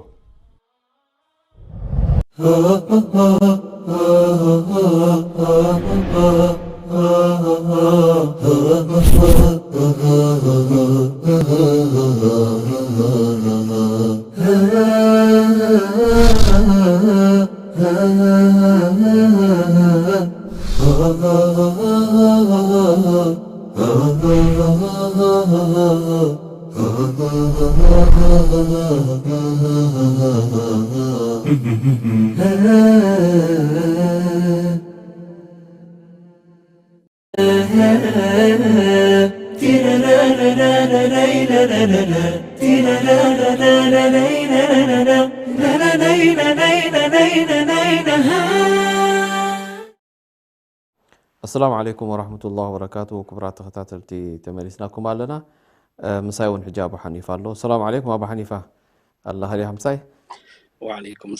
ኣሰላሙ ዓለይኩም ወራህመቱላሂ ወበረካቱ። ክቡራት ተኸታተልቲ፣ ተመሊስናኩም ኣለና። እ፣ ምሳይ እውን ሕጂ ኣቡ ሓኒፋ ኣሎ። ሰላም ዓለይኩም ኣቡ ሓኒፋ። ኣላ ኸሊያ ምሳይ? ወዓለይኩም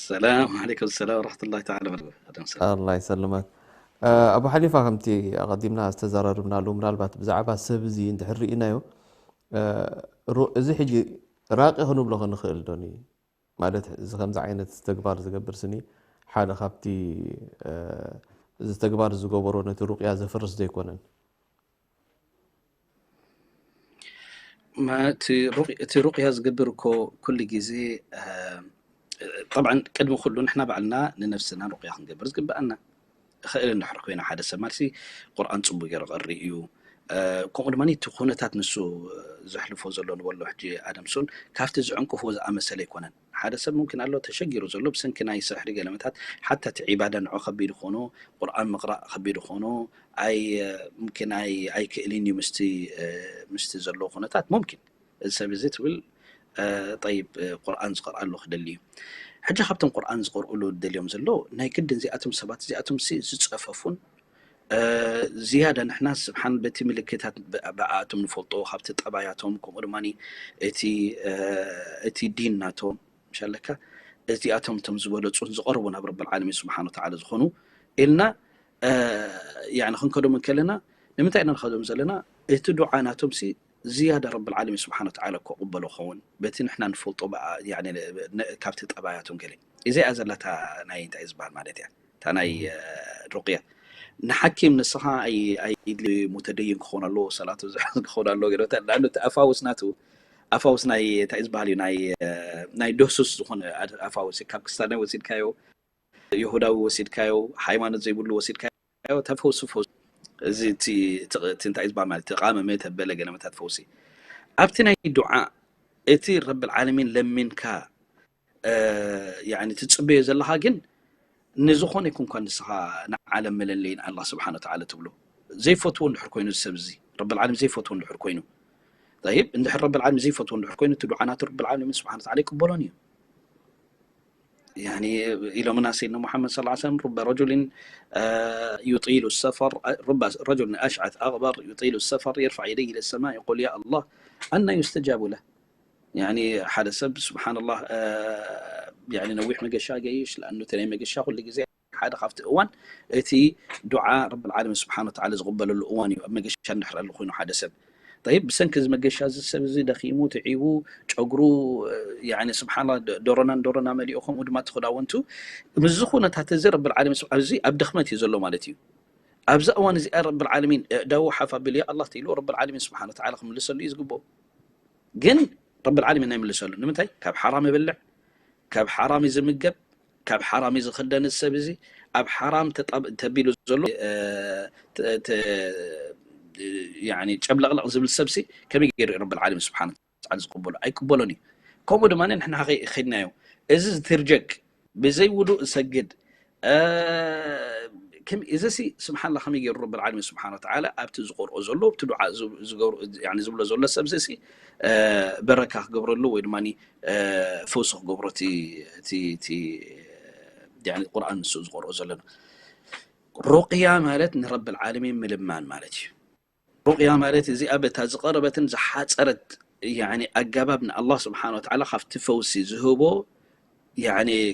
ሰላም፣ ወዓለይኩም ሰላም ወራህመቱላሂ ተዓላ ወበረካቱ። ኣደም ሰላም። ኣላ ይሰልመክ። እ፣ ኣቡ ሓኒፋ፣ ከምቲ ኣቐዲምና ዝተዘራረብናሉ፣ ምናልባት ብዛዕባ ሰብ እዚ እንድሕር ርኢናዮ፣ እ፣ ሩ-፣ እዚ ሕጂ ራቂ ክንብሎ ክንኽእል ዶኒ? ማለት እዚ ከምዚ ዓይነት ተግባር ዝገብር ስኒ ሓደ ካብቲ፣ እ፣ እዚ ተግባር ዝገበሮ ነቲ ሩቅያ ዘፍርስ ዘይኮነን? ማ-፣ እቲ ሩቅ-፣ እቲ ሩቅያ ዝገብር እኮ ኩሉ ግዜ፣ እ፣ ጠብዓን ቅድሚ ኩሉ ንሕና ባዕልና ንነፍስና ሩቅያ ክንገብር ዝግብኣና። እኽእል እንድሕር ኮይና ሓደ ሰብ ማለትሲ ቁርኣን ጽቡቅ ገይሩ ቀሪ እዩ። እ፣ ከምኡ ድማ እቲ ኩነታት ንሱ ዘሕልፎ ዘሎ ንበሎ ሕጂ ኣደምሶን ካብቲ ዝዕንቅፎ ዝኣመሰለ ኣይኮነን። ሓደ ሰብ ሙምኪን ኣሎ ተሸጊሩ ዘሎ ብሰንኪ ናይ ስራሕ ድገለመታት ሓታ እቲ ዒባዳ ንዑ ከቢድ ኾኖ፣ ቁርኣን ምቕራእ ከቢድ ኾኖ፣ ኣይ ሙምኪን ኣይ ኣይክእልን እዩ ምስቲ እ፣ ምስቲ ዘለዎ ኩነታት ሙምኪን እዚ ሰብ እዚ ትብል እ፣ ጠይብ እ፣ ቁርኣን ዝቐርኣሉ ክደሊ እዩ። ሕጂ ካብቶም ቁርኣን ዝቐርኡሉ ደልዮም ዘሎ ናይ ግድን እዚኣቶም ሰባት እዚኣቶም ሲ ዝጸፈፉን እ፣ ዝያዳ ንሕና ስብሓን በቲ ምልክታት ብ- ብኣቶም ንፈልጦ ካብቲ ጠባያቶም ከምኡ ድማ እቲ እ፣ እቲ ዲን ናቶም ምሻለካ እዚኣቶም እቶም ዝበለፁን ዝቐርቡ ናብ ረብል ዓለሚን ስብሓን ወተዓላ ዝኾኑ ኢልና እ፣ ያኒ ክንከዶም እንከለና ንምንታይ ኢና ንኸዶም ዘለና እቲ ዱዓ ናቶም ሲ ዝያዳ ረብል ዓለሚን ስብሓን ወተዓላ ከቕበሎ ኸውን በቲ ንሕና ንፈልጦ ብኣ- ያኒ ነ- ካብቲ ጠባያቶም ገለ እዚኣ ዘላታ ናይ እንታይ ዝበሃል ማለት እያ እታ ናይ ሩቅያ ንሓኪም ንስኻ ኣይድሊ ሙተደይን ክኾን ኣለዎ ሰላቱ ዝሕዝ ክኾን ኣለዎ ገ ንኣኑ እቲ ኣፋውስ ናቱ ኣፋውስ ናይ እንታይ ዝበሃል እዩ ናይ ደሱስ ዝኾነ ኣፋውስ ካብ ክስታናይ ወሲድካዮ ይሁዳዊ ወሲድካዮ ሃይማኖት ዘይብሉ ወሲድካዮ ተፈውሱ ፈውሱ እዚ እንታይ ዝበሃል ማለት ተቃመመ ተበለ ገለመታት ፈውሲ ኣብቲ ናይ ዱዓ እቲ ረብል ዓለሚን ለሚንካ ትፅበዮ ዘለካ ግን ንዝኾነ ይኩን ኳ ንስኻ ንዓለም መለለይን ኣላ ስብሓን ወተዓላ ትብሎ ዘይፈትዎ እንድሕር ኮይኑ ሰብ እዚ ረብል ዓለም ዘይፈትዎ እንድሕር ኮይኑ ይብ እንድሕር ረብል ዓለም ዘይፈትዎ እንድሕር ኮይኑ እቲ ዱዓ ናቱ ረብል ዓለሚን ስብሓን ወተዓላ ይቅበሎን እዩ ኢሎምና ሰይድና ሙሓመድ صلى الله عليه وسلم رب رجل يطيل السفر رب رجل أشعث أغبر يطيل السفر يرفع يديه إلى السماء يقول يا الله أنى يستجاب له يعني ሓደ ሰብ سبحان الله ነዊሕ መገሻ ገይሽ لأنه እቲ ናይ መገሻ ኩሉ ግዜ ሓደ ካብቲ እዋን እቲ ዱዓ ረብል ዓለሚን ስብሓን ወተዓላ ዝቕበለሉ እዋን እዩ ኣብ መገሻ እንድሕር ኣሎ ኮይኑ ሓደ ሰብ طيب ብሰንኪ እዚ መገሻ እዚ ሰብ እዚ ደኺሙ ትዒቡ ጨጉሩ يعني سبحان الله ዶሮናን ዶሮና መሊኡ ከምኡ ድማ እቲ ክዳውንቱ ምስዚ ኩነታት እዚ ረብል ዓለሚን ኣብዚ ኣብ ድኽመት እዩ ዘሎ ማለት እዩ ኣብዛ እዋን እዚኣ ረብል ዓለሚን እዕዳዉ ሓፍ ኣቢሉ ያ ኣላህ ኢሉ ረብል ዓለሚን ስብሓን ወተዓላ ክምልሰሉ እዩ ዝግብኦ ግን ረብል ዓለሚን ኣይምልሰሉ ንምንታይ ካብ ሓራም ይበልዕ ካብ ሓራም እዩ ዝምገብ ካብ ሓራም እዩ ዝኽደን እዚ ሰብ እዚ ኣብ ሓራም ተቢሉ ዘሎ ጨብለቕለቕ ዝብል ሰብሲ ከመይ ገይሩ ረብል ዓለሚን ስብሓን ወተዓላ ዝቅበሎ ኣይቅበሎን እዩ ከምኡ ድማ ንሕና ከድናዮ እዚ ዝትርጀክ ብዘይ ውዱእ ዝሰግድ እዚሲ ስብሓንላ ከመይ ገይሩ ረብል ዓለሚን ስብሓን ወተዓላ ኣብቲ ዝቆርኦ ዘሎ ኣብቲ ዱዓ ዝብሎ ዘሎ ሰብዚሲ በረካ ክገብረሉ ወይ ድማ ፈውሲ ክገብሮ እቲ ቁርኣን ንሱ ዝቆርኦ ዘለና ሩቅያ ማለት ንረብል ዓለሚን ምልማን ማለት እዩ ሩቅያ ማለት እዚኣ በታ ዝቀረበትን ዝሓፀረት ኣጋባብ ንኣላህ ስብሓን ወተዓላ ካብቲ ፈውሲ ዝህቦ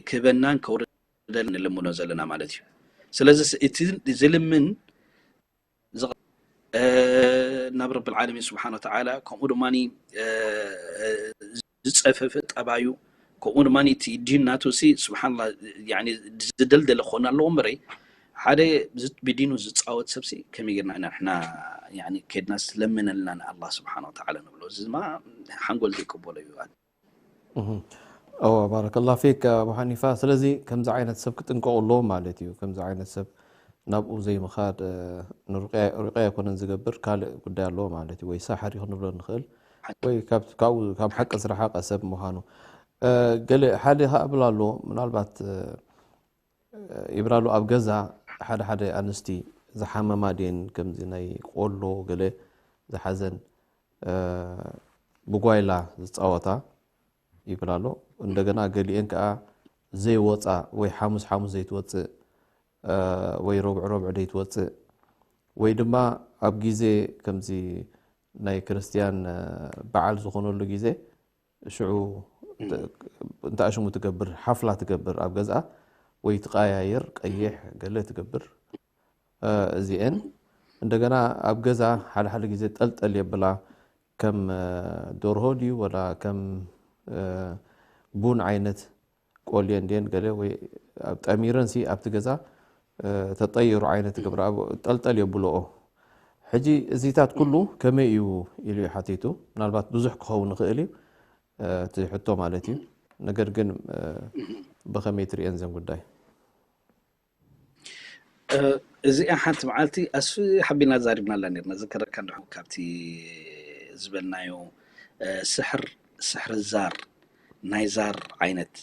ክህበናን ከውርደል ንልምኖ ዘለና ማለት እዩ ስለዚ እቲ ዝልምን ናብ ረብል ዓለሚን ስብሓን ወተዓላ ከምኡ ድማ ዝፀፈፈ ጠባዩ ከምኡ ድማ እቲ ዲን ናቱ ሲ ስብሓንላ ዝደልደለ ክኾን ኣለዎ እምበረይ ሓደ ብዲኑ ዝፃወት ሰብሲ ከመይ ጌርና ኢና ንሕና ከድና ስለምነልና ንኣላህ ስብሓን ወተዓላ ንብሎ እዚ ድማ ሓንጎል ዘይቅበሎ እዩ እወ ባረከላ ፊክ ኣቡ ሓኒፋ ስለዚ ከምዚ ዓይነት ሰብ ክጥንቀቁ ኣለዎ ማለት እዩ ከምዚ ዓይነት ሰብ ናብኡ ዘይምኻድ ሩቅያ ኣይኮነን ዝገብር ካልእ ጉዳይ ኣለዎ ማለት እዩ ወይ ሳሕር እዩ ክንብሎ ንኽእል ወይ ካብኡ ካብ ሓቂ ዝረሓቀ ሰብ ምዃኑ ገለ ሓደ ካ እብል ኣሎ ምናልባት ይብላሉ ኣብ ገዛ ሓደ ሓደ ኣንስቲ ዝሓመማ ድየን ከምዚ ናይ ቆሎ ገለ ዝሓዘን ብጓይላ ዝፃወታ ይብል ኣሎ። እንደገና ገሊኤን ከዓ ዘይወፃ ወይ ሓሙስ ሓሙስ ዘይትወፅእ ወይ ረብዑ ረብዑ ዘይትወፅእ ወይ ድማ ኣብ ግዜ ከምዚ ናይ ክርስትያን በዓል ዝኾነሉ ግዜ ሽዑ እንተኣሽሙ ትገብር ሓፍላ ትገብር ኣብ ገዝኣ ወይ ትቀያየር ቀይሕ ገለ ትገብር እዚኤን እንደገና ኣብ ገዛ ሓደ ሓደ ግዜ ጠልጠል የብላ ከም ደርሆ ድዩ ወላ ከም ቡን ዓይነት ቆልየን ድየን ገለ ወይ ጠሚረን ሲ ኣብቲ ገዛ ተጠይሩ ዓይነት ትገብራ ጠልጠል የብልኦ ሕጂ እዚታት ኩሉ ከመይ እዩ ኢሉ እዩ ሓቲቱ ምናልባት ብዙሕ ክኸውን ይኽእል እዩ እቲ ሕቶ ማለት እዩ ነገር ግን ብኸመይ ትርእየን ዘን ጉዳይ እዚኣ ሓንቲ መዓልቲ ኣስፊሕ ኣቢልና ዛሪብናላ ነርና ዝከረካ እንድሕር ካብቲ ዝበልናዮ ስሕር ስሕር ዛር ናይ ዛር ዓይነት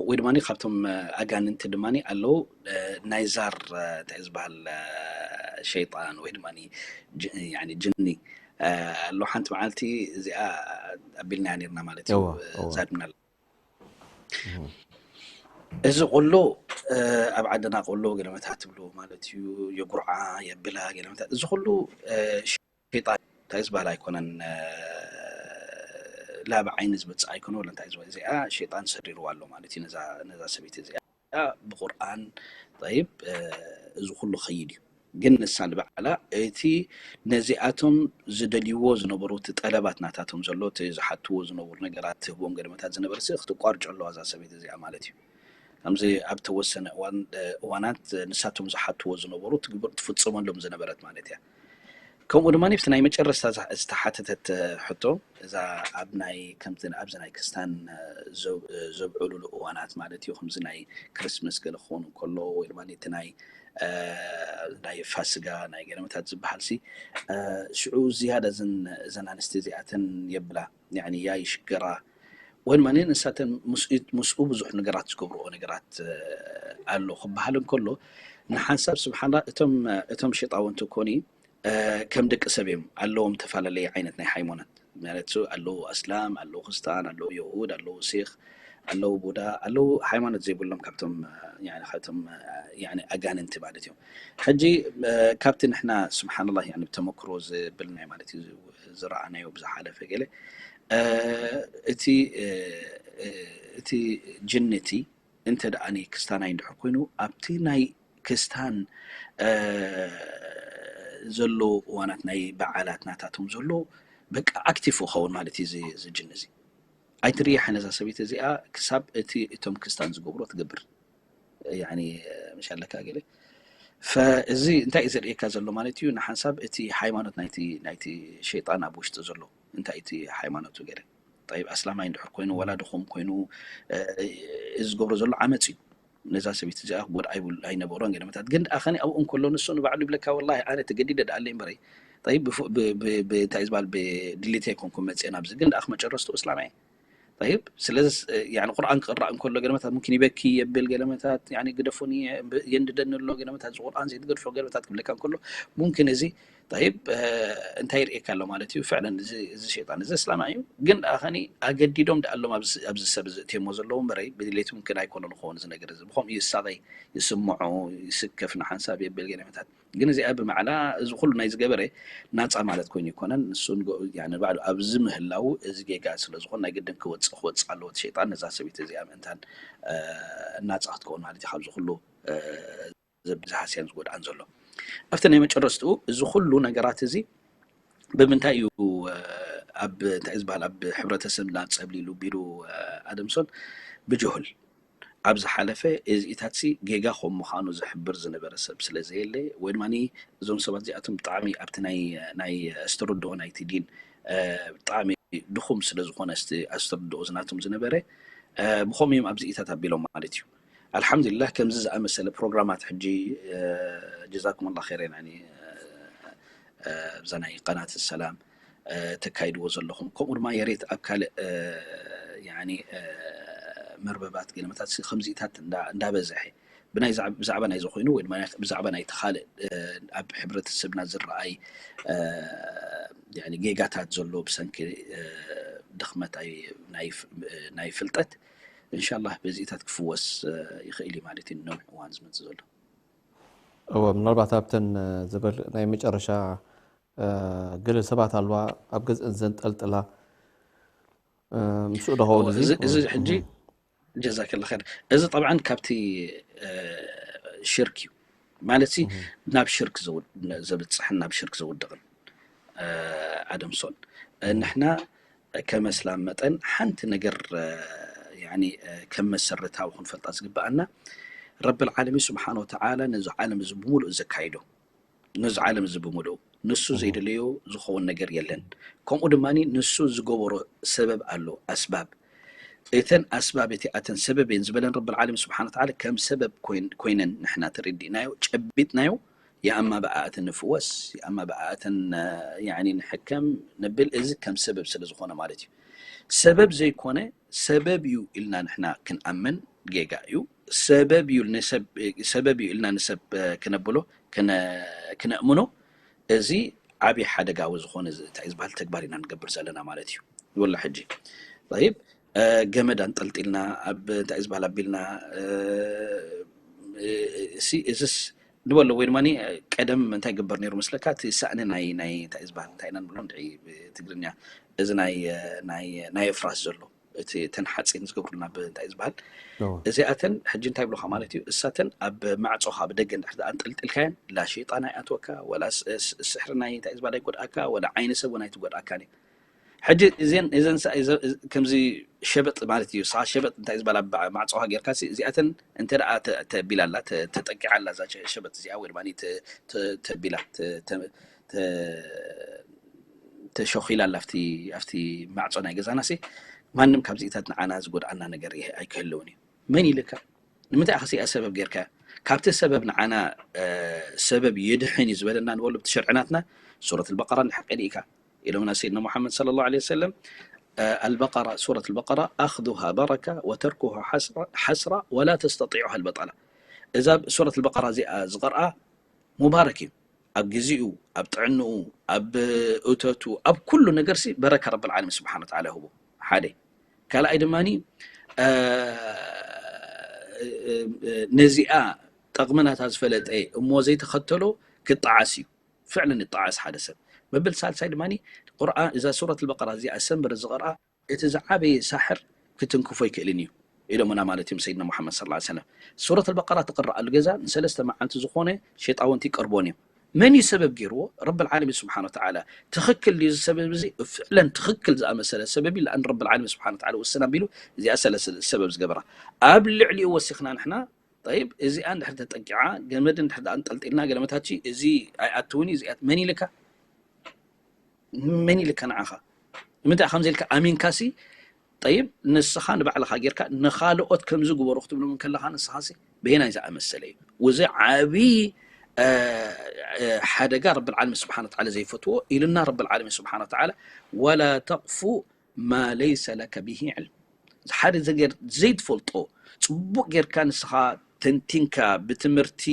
ወይ ድማ ካብቶም ኣጋንንቲ ድማ ኣለዉ ናይ ዛር እንታይ ዝበሃል ሸይጣን ወይ ድማ ጅኒ ኣሎ ሓንቲ መዓልቲ እዚኣ ኣቢልና ነርና ማለት እዩ ዛሪብና እዚ ቆሎ ኣብ ዓድና ቆሎ ገለመታት ትብሉ ማለት እዩ የጉርዓ የብላ ገለመታት እዚ ኩሉ ሸይጣን እንታይ ዝበሃል ኣይኮነን ላብ ዓይኒ ዝመፅእ ኣይኮነ ወላ እንታይ ዝበሃል እዚኣ ሸይጣን ሰሪርዋ ኣሎ ማለት እዩ ነዛ ሰበይቲ እዚኣ ብቁርኣን ይብ እዚ ኩሉ ኸይድ እዩ ግን ንሳ ንባዕላ እቲ ነዚኣቶም ዝደልይዎ ዝነበሩ እቲ ጠለባት ናታቶም ዘሎ እቲ ዝሓትዎ ዝነበሩ ነገራት ትህቦም ገለመታት ዝነበረ ክትቋርጮ ኣለዋ እዛ ሰበይቲ እዚኣ ማለት እዩ ከምዚ ኣብ ተወሰነ እዋን እዋናት ንሳቶም ዝሓትዎ ዝነበሩ ትፍፅመሎም ዝነበረት ማለት እያ። ከምኡ ድማ ኣብቲ ናይ መጨረስታ ዝተሓተተት ሕቶ፣ እዛ ኣብ ናይ ከምዚ ኣብዚ ናይ ክስታን ዘብዕሉሉ እዋናት ማለት እዩ፣ ከምዚ ናይ ክርስመስ ገለ ክኸውን እንከሎ ወይ ድማ እቲ ናይ ናይ ፋስጋ ናይ ገለመታት ዝበሃል ሲ ሽዑ ዝያዳ እዘን ኣንስቲ እዚኣተን የብላ ያ ይሽገራ ወን ማንን ንሳተን ምስኡ ብዙሕ ነገራት ዝገብርኦ ነገራት ኣሎ ክበሃል እንከሎ፣ ንሓንሳብ ስብሓና እቶም ሸጣውንቲ ኮኒ ከም ደቂ ሰብ እዮም። ኣለዎም ተፈላለየ ዓይነት ናይ ሃይማኖት ማለት ኣለዉ ኣስላም፣ ኣለዉ ክርስታን፣ ኣለዉ የሁድ፣ ኣለዉ ሴክ፣ ኣለዉ ቡዳ፣ ኣለዉ ሃይማኖት ዘይብሎም ካብቶም ካብቶም ኣጋንንቲ ማለት እዮም። ሕጂ ካብቲ ንሕና ስብሓንላ ብተመክሮ ዝብልናይ ማለት እዩ ዝረኣናዮ ብዝሓለፈ ገለ እቲ እቲ ጅን እቲ እንተ ደኣ ክስታናይ እንድሕር ኮይኑ ኣብቲ ናይ ክስታን ዘሎ እዋናት ናይ በዓላት ናታቶም ዘሎ በቃ ኣክቲቭ ክኸውን ማለት እዩ እዚ ጅን እዚ። ኣይትርያ ነዛ ሰበይቲ እዚኣ ክሳብ እቲ እቶም ክስታን ዝገብሮ ትገብር። መሻለካ ገለ ፈእዚ እንታይ እዩ ዘርእየካ ዘሎ ማለት እዩ። ንሓንሳብ እቲ ሃይማኖት ናይቲ ናይቲ ሸይጣን ኣብ ውሽጢ ዘሎ እንታይ እቲ ሃይማኖቱ ገለ ጠይብ ኣስላማይ እንድሕር ኮይኑ ወላ ድኹም ኮይኑ እዚ ዝገብሮ ዘሎ ዓመፅ እዩ። ነዛ ሰበይቲ እዚኣ ክጎድኣ ኣይነገሮን ገለመታት ግን ደኣ ከኒ ኣብኡ እንከሎ ንሱ ንባዕሉ ይብለካ ወላ ኣነ ተገዲደ ደኣለይ እምበረይ እንታይ ዝበሃል ብድሊት ኣይኮንኩም መፅአ ናብዚ ግን ደኣ ክመጨረስቱ እስላማይ ይብ ስለዚ ቁርኣን ክቕራእ እንከሎ ገለመታት ሙምኪን ይበኪ የብል ገለመታት ግደፉኒ የንድደኒ ኣሎ ገለመታት እዚ ቁርኣን ዘይትገድፎ ገለመታት ክብለካ እንከሎ ሙምኪን እዚ ይብ እንታይ ይርእየካ ኣሎ ማለት እዩ። ፍዕለን እዚ ሸጣን እዚ እስላማ እዩ ግን ደኣ ከኒ ኣገዲዶም ደኣሎም ኣብዚ ሰብ እዚ እትየሞ ዘለዉ እምበረይ ብድሌት ምምክን ኣይኮነ ንኸውን እዚ ነገር እዚ ብኸምኡ ይሳቐይ ይስምዖ ይስከፍ ንሓንሳብ የብል ገለመታት ግን እዚኣ ብማዕላ እዚ ኩሉ ናይ ዝገበረ ናፃ ማለት ኮይኑ ይኮነን ንሱ ንባዕሉ ኣብዚ ምህላው እዚ ጌጋ ስለዝኮን ናይ ግድን ክወፅእ ክወፅእ ኣለዎ እቲ ሸይጣን ነዛ ሰበይቲ እዚኣ ምእንታን ናፃ ክትከውን ማለት እዩ ካብዚ ኩሉ ዘብዝሓስያን ዝጎድኣን ዘሎ ኣብቲ ናይ መጨረስትኡ እዚ ኩሉ ነገራት እዚ ብምንታይ እዩ ኣብ እንታይ ዝበሃል ኣብ ሕብረተሰብና ፀብሊሉ ቢሉ ኣደምሶን ብጅሁል ኣብ ዝሓለፈ እዚኢታትሲ ጌጋ ከም ምዃኑ ዝሕብር ዝነበረ ሰብ ስለ ዘየለ ወይ ድማ እዞም ሰባት እዚኣቶም ብጣዕሚ ኣብቲ ናይ ኣስተረድኦ ናይቲ ዲን ብጣዕሚ ድኹም ስለ ዝኾነ ኣስተረድኦ ዝናቶም ዝነበረ ብኸምኡ እዮም ኣብዚኢታት ኣቢሎም ማለት እዩ። ኣልሓምዱሊላህ ከምዚ ዝኣመሰለ ፕሮግራማት ሕጂ ጀዛኩም ላ ኸይረን ኣብዛ ናይ ቀናት ሰላም ተካይድዎ ዘለኹም ከምኡ ድማ የሬት ኣብ ካልእ መርበባት ገለመታት ከምዚኢታት እንዳበዝሐ ብዛዕባ ናይ ዝኾይኑ ወይ ብዛዕባ ናይ ተኻልእ ኣብ ሕብረተሰብና ዝረኣይ ጌጋታት ዘሎ ብሰንኪ ድኽመት ናይ ፍልጠት እንሻላህ በዚኢታት ክፍወስ ይኽእል እዩ ማለት እዩ ነዊሕ እዋን ዝመፅእ ዘሎ። እወ ምናልባት ኣብተን ዝበል ናይ መጨረሻ ገለ ሰባት ኣለዋ ኣብ ገዝአን ዘንጠልጥላ ምስኡ ዶ ኸውን እዚ እዚ ሕጂ ጀዛከላ ኸይር እዚ ጠብዓን ካብቲ ሽርክ እዩ ማለት ሲ ናብ ሽርክ ዘብፅሕን ናብ ሽርክ ዘውድቕን ኣደምሶን ንሕና ከም ኣስላም መጠን ሓንቲ ነገር ከም መሰረታዊ ክንፈልጣ ዝግበኣና ረቢ ልዓለሚን ስብሓን ወተዓላ ነዚ ዓለም እዚ ብምሉእ ዘካይዶ ነዚ ዓለም እዚ ብምሉኡ ንሱ ዘይደለዮ ዝኸውን ነገር የለን። ከምኡ ድማ ንሱ ዝገበሮ ሰበብ ኣሎ ኣስባብ እተን ኣስባብ እቲኣተን ሰበብ እየን ዝበለን ረቢ ልዓለሚን ስብሓን ወተዓላ ከም ሰበብ ኮይነን ንሕና ተረዲእናዮ ጨቢጥናዮ የኣማ ብኣኣተን ንፍወስ የኣማ ብኣኣተን ንሕከም ነብል እዚ ከም ሰበብ ስለ ዝኾነ ማለት እዩ። ሰበብ ዘይኮነ ሰበብ እዩ ኢልና ንሕና ክንኣምን ጌጋ እዩ። ሰበብ እዩ ሰበብ እዩ ኢልና ንሰብ ክነብሎ ክነእምኖ እዚ ዓብዪ ሓደጋዊ ዝኾነ እንታይ ዝበሃል ተግባር ኢና ንገብር ዘለና ማለት እዩ። ወላ ሕጂ ይብ ገመድ ኣንጠልጢልና ኣብ እንታይ ዝበሃል ኣቢልና እዚስ ንበሎ ወይ ድማ ቀደም እንታይ ግበር ነይሩ መስለካ እቲ ሳእኒ ናይ ናይ እንታይ ዝበሃል እንታይ ኢና ንብሎ ንድዒ ትግርኛ እዚ ናይ ናይ ናይ ኣፍራስ ዘሎ እቲ ተን ሓፂን ዝገብሩልና ብእንታይ ዝበሃል እዚኣተን ሕጂ እንታይ ብሎካ ማለት እዩ እሳተን ኣብ ማዕፆ ካብ ደገ እንድሕር ኣንጠልጥልካየን ላ ሸይጣን ኣይኣትወካ ወላ ስሕሪ ናይ እንታይ ዝበሃል ኣይጎድኣካ ወላ ዓይኒ ሰብ እውን ኣይትጎድኣካን እዩ ሕጂ እዘን እዘን ሳ- እዘ- እዘ- ከምዚ ሸበጥ ማለት እዩ። ንስኻ ሸበጥ እንታይ ዝበላ ባ- ማዕጾኻ ጌርካ ሲ እዚኣተን እንተ ደኣ ተ- ተቢላ ኣላ ተ- ተጠቂዓ ኣላ እዛ ሸ- ሸበጥ እዚኣ ወይ ድማ ተ- ተ- ተቢላ ተ- ተ- ተ- ተሸኺላ ኣላ ኣብቲ ኣብቲ ማዕጾ ናይ ገዛና ሲ ማንም ካብዚኢታት ንዓና ዝጎድኣና ነገር ይህ- ኣይክህልውን እዩ። መን ኢልካ? ንምንታይ ኢኻ ሲኣ ሰበብ ጌርካ? ካብቲ ሰበብ ንዓና ሰበብ ይድሕን እዩ ዝበለና ንበሉ ብቲ ሸርዕናትና ሱረት ኣልበቀራ ንሓቂ ዲኢካ ኢሎምና ሰይድና ሙሓመድ صلى الله عليه وسلم البقرة سورة البقرة أخذها بركة وتركها حسرة حسرة ولا تستطيعها البطلة እዛ ሱረት ኣልበቀራ እዚኣ ዝቐርኣ ሙባረክ እዩ ኣብ ግዜኡ ኣብ ጥዕንኡ ኣብ እተቱ ኣብ ኩሉ ነገር ሲ በረካ ረብል ዓለሚን ስብሓን ወተዓላ ይህቦ ሓደ ካልኣይ ድማ ነዚኣ ጠቕሚ ናታ ዝፈለጠ እሞ ዘይተኸተሎ ክጠዓስ እዩ ፍዕልን ይጠዓስ ሓደ ሰብ መብል ሳልሳይ ድማ ቁርኣን እዛ ሱረት ልበቀራ እዚኣ ሰንብር ዝቐርኣ እቲ ዝዓበየ ሳሕር ክትንክፎ ይክእልን እዩ ኢሎምና ማለት እዮም ሰይድና ሙሓመድ ስ ሰለም ሱረት ልበቀራ ትቅረኣሉ ገዛ ንሰለስተ መዓልቲ ዝኾነ ሸጣውንቲ ይቀርቦን እዮም መን እዩ ሰበብ ገይርዎ ረብ ዓለሚን ስብሓን ወተዓላ ትክክል ድዩ ሰበብ እዚ ፍዕለን ትክክል ዝኣመሰለ ሰበብ እዩ ለኣን ረብ ዓለሚን ስብሓን ወተዓላ ውስን ኣቢሉ እዚኣ ሰለ ሰበብ ዝገበራ ኣብ ልዕሊኡ ወሲኽና ንሕና ጠይብ እዚኣ እንድሕር ተጠቂዓ ገመድ እንድሕር ኣንጠልጢልና ገለመታች እዚ ኣይኣትውን እዩ እዚኣ መን ኢልካ መን ኢልካ ንዓኻ ንምንታይ ከምዚ ኢልካ ኣሚንካሲ ጠይብ ንስኻ ንባዕልኻ ጌርካ ንኻልኦት ከምዚ ግበሩ ክትብሎም ከለኻ ንስኻሲ በየናይ ዝኣመሰለ እዩ እዚ ዓብዪ ሓደጋ ረብልዓለሚን ስብሓን ወተዓላ ዘይፈትዎ ኢሉና ረብልዓለሚን ስብሓን ወተዓላ ወላ ተቕፉ ማ ለይሰ ለከ ብሂ ዕልም ሓደ ዘገር ዘይትፈልጦ ፅቡቅ ጌርካ ንስኻ ተንቲንካ ብትምህርቲ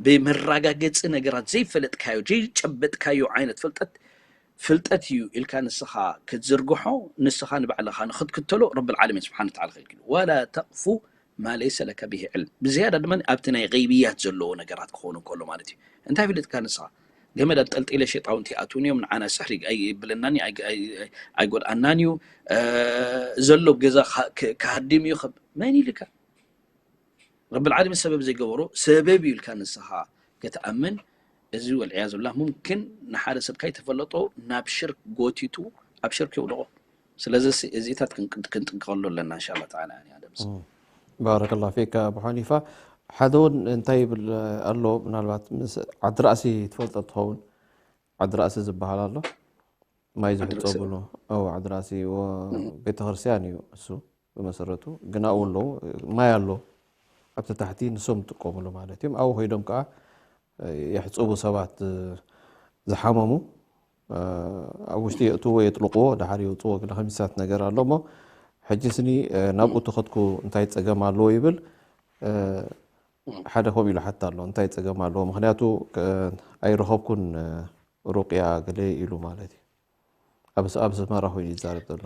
ብመረጋገፂ ነገራት ዘይፈለጥካዮ ዘይጨበጥካዮ ዓይነት ፍልጠት ፍልጠት እዩ ኢልካ ንስኻ ክትዝርግሖ ንስኻ ንባዕልኻ ንክትክተሎ ረብል ዓለሚን ስብሓን ወተዓላ ከልኪሉ ወላ ተቅፉ ማ ለይሰ ለከ ብሂ ዕልም ብዝያዳ ድማ ኣብቲ ናይ ገይብያት ዘለዎ ነገራት ክኾኑ ከሎ ማለት እዩ እንታይ ፍልጥካ ንስኻ ገመድ ኣንጠልጢለ ሸጣውንቲ ይኣትውን እዮም ንዓና ስሕሪ ኣይብለናን ኣይጎድኣናን እዩ ዘሎ ገዛ ክሃድም እዩ መን ኢልካ ረብል ዓለሚን ሰበብ ዘይገበሮ ሰበብ እዩ ኢልካ ንስኻ ክትኣምን እዚ ወልዕያዙ ብላህ ሙምክን ንሓደ ሰብ ከይተፈለጦ ናብ ሽርክ ጎቲቱ ኣብ ሽርክ የውድቖ ስለዚ እዚታት ክንጥንቀቐሉ ኣለና እንሻላ ተዓላ ኣደምስ ባረከላ ፊክ ኣቡ ሓኒፋ ሓደ እውን እንታይ ይብል ኣሎ ምናልባት ምስ ዓዲ ራእሲ ትፈልጦ ትኸውን ዓዲ ራእሲ ዝበሃል ኣሎ ማይ ዝሕፀብሉ ዓዲ ራእሲ ቤተክርስትያን እዩ እሱ ብመሰረቱ ግን ኣብኡ ኣለዉ ማይ ኣሎ ኣብቲ ታሕቲ ንሶም ዝጥቀምሉ ማለት እዮም ኣብኡ ኮይዶም ከዓ የሕፅቡ ሰባት ዝሓመሙ ኣብ ውሽጢ የእትዎ የጥልቅዎ ድሓር የውፅዎ ገለ ከሚሳት ነገር ኣሎ እሞ ሕጂ ስኒ ናብኡ ተኸትኩ እንታይ ፀገም ኣለዎ ይብል ሓደ ከምኡ ኢሉ ሓታ ኣሎ እንታይ ፀገም ኣለዎ ምክንያቱ ኣይረኸብኩን ሩቅያ ገለ ኢሉ ማለት እዩ ኣብ ኣስመራ ኮይኑ ይዛረብ ዘሎ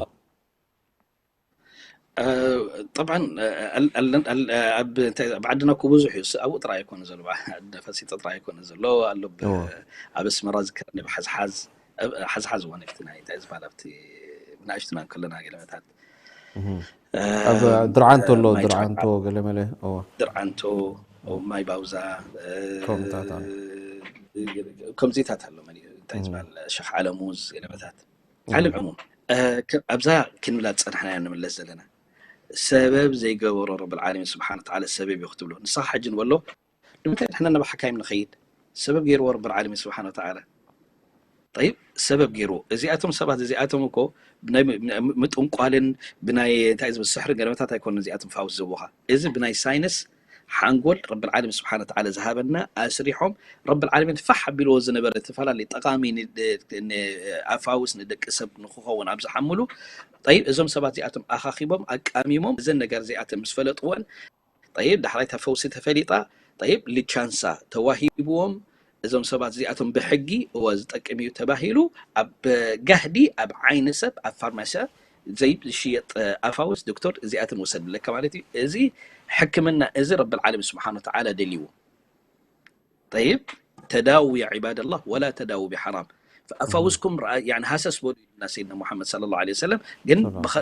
طبعا ኣብ ዓድና እኮ ብዙሕ እዩ ኣብኡ ጥራይ ኣይኮነ ዘሎ ፈሲጠ ጥራይ ኣይኮነ ዘሎ ኣሎ ኣብ ኣስመራ ዝከረኒ ሓዝሓዝ ሓዝሓዝ ሆነ እቲ ናይ እንታይ ዝበሃል ኣብቲ ብንኣሽቱና ከለና ገለመታት ኣብ ድርዓንቶ ኣሎ ድርዓንቶ ገለመለ ድርዓንቶ ማይ ባውዛ ከምዚታት ኣሎ እንታይ ዝበሃል ሸኽ ዓለሙዝ ገለመታት ዓለም ዕሙም ኣብዛ ክንብላ ዝፀናሕናዮ ንምለስ ዘለና ሰበብ ዘይገበሮ ረብል ዓለሚን ስብሓን ወተዓላ ሰበብ እዩ ክትብሎ ንስኻ ሕጂ ንበሎ ንምንታይ ንሕና ናብ ሓካይም ንኸይድ ሰበብ ገይርዎ ረብል ዓለሚን ስብሓን ወተዓላ ጠይብ ሰበብ ገይርዎ እዚኣቶም ሰባት እዚኣቶም እኮ ብናይ ምጥንቋልን ብናይ እንታይ ዝብል ስሕርን ገለመታት ኣይኮነ እዚኣቶም ፋውስ ዝህቡኻ እዚ ብናይ ሳይንስ ሓንጎል ረብል ዓለሚን ስብሓን ወተዓላ ዝሃበና ኣስሪሖም ረብል ዓለሚን ፋሕ ኣቢልዎ ዝነበረ ዝተፈላለዩ ጠቓሚ ኣፋውስ ንደቂ ሰብ ንክኸውን ኣብ ዝሓምሉ ጠይብ እዞም ሰባት እዚኣቶም ኣኻኺቦም ኣቃሚሞም እዘን ነገር እዚኣተን ምስ ፈለጥወን ጠይብ ዳሕራይ እታ ፈውሲ ተፈሊጣ ጠይብ ልቻንሳ ተዋሂብዎም እዞም ሰባት እዚኣቶም ብሕጊ እወ ዝጠቅም እዩ ተባሂሉ ኣብ ጋህዲ ኣብ ዓይኒ ሰብ ኣብ ፋርማሲ ዘይብ ዝሽየጥ ኣፋውስ ዶክተር እዚኣትን ውሰድ ብለካ ማለት እዩ እዚ ሕክምና እዚ ረብል ዓለም ስብሓን ወተዓላ ደልይዎ ጠይብ ተዳው ያ ዒባድ ላህ ወላ ተዳው ብሓራም ኣፋውስኩም ሃሰስ በሉ ኢሉና ሰይድና ሙሓመድ ለ ላ ሰለም ግን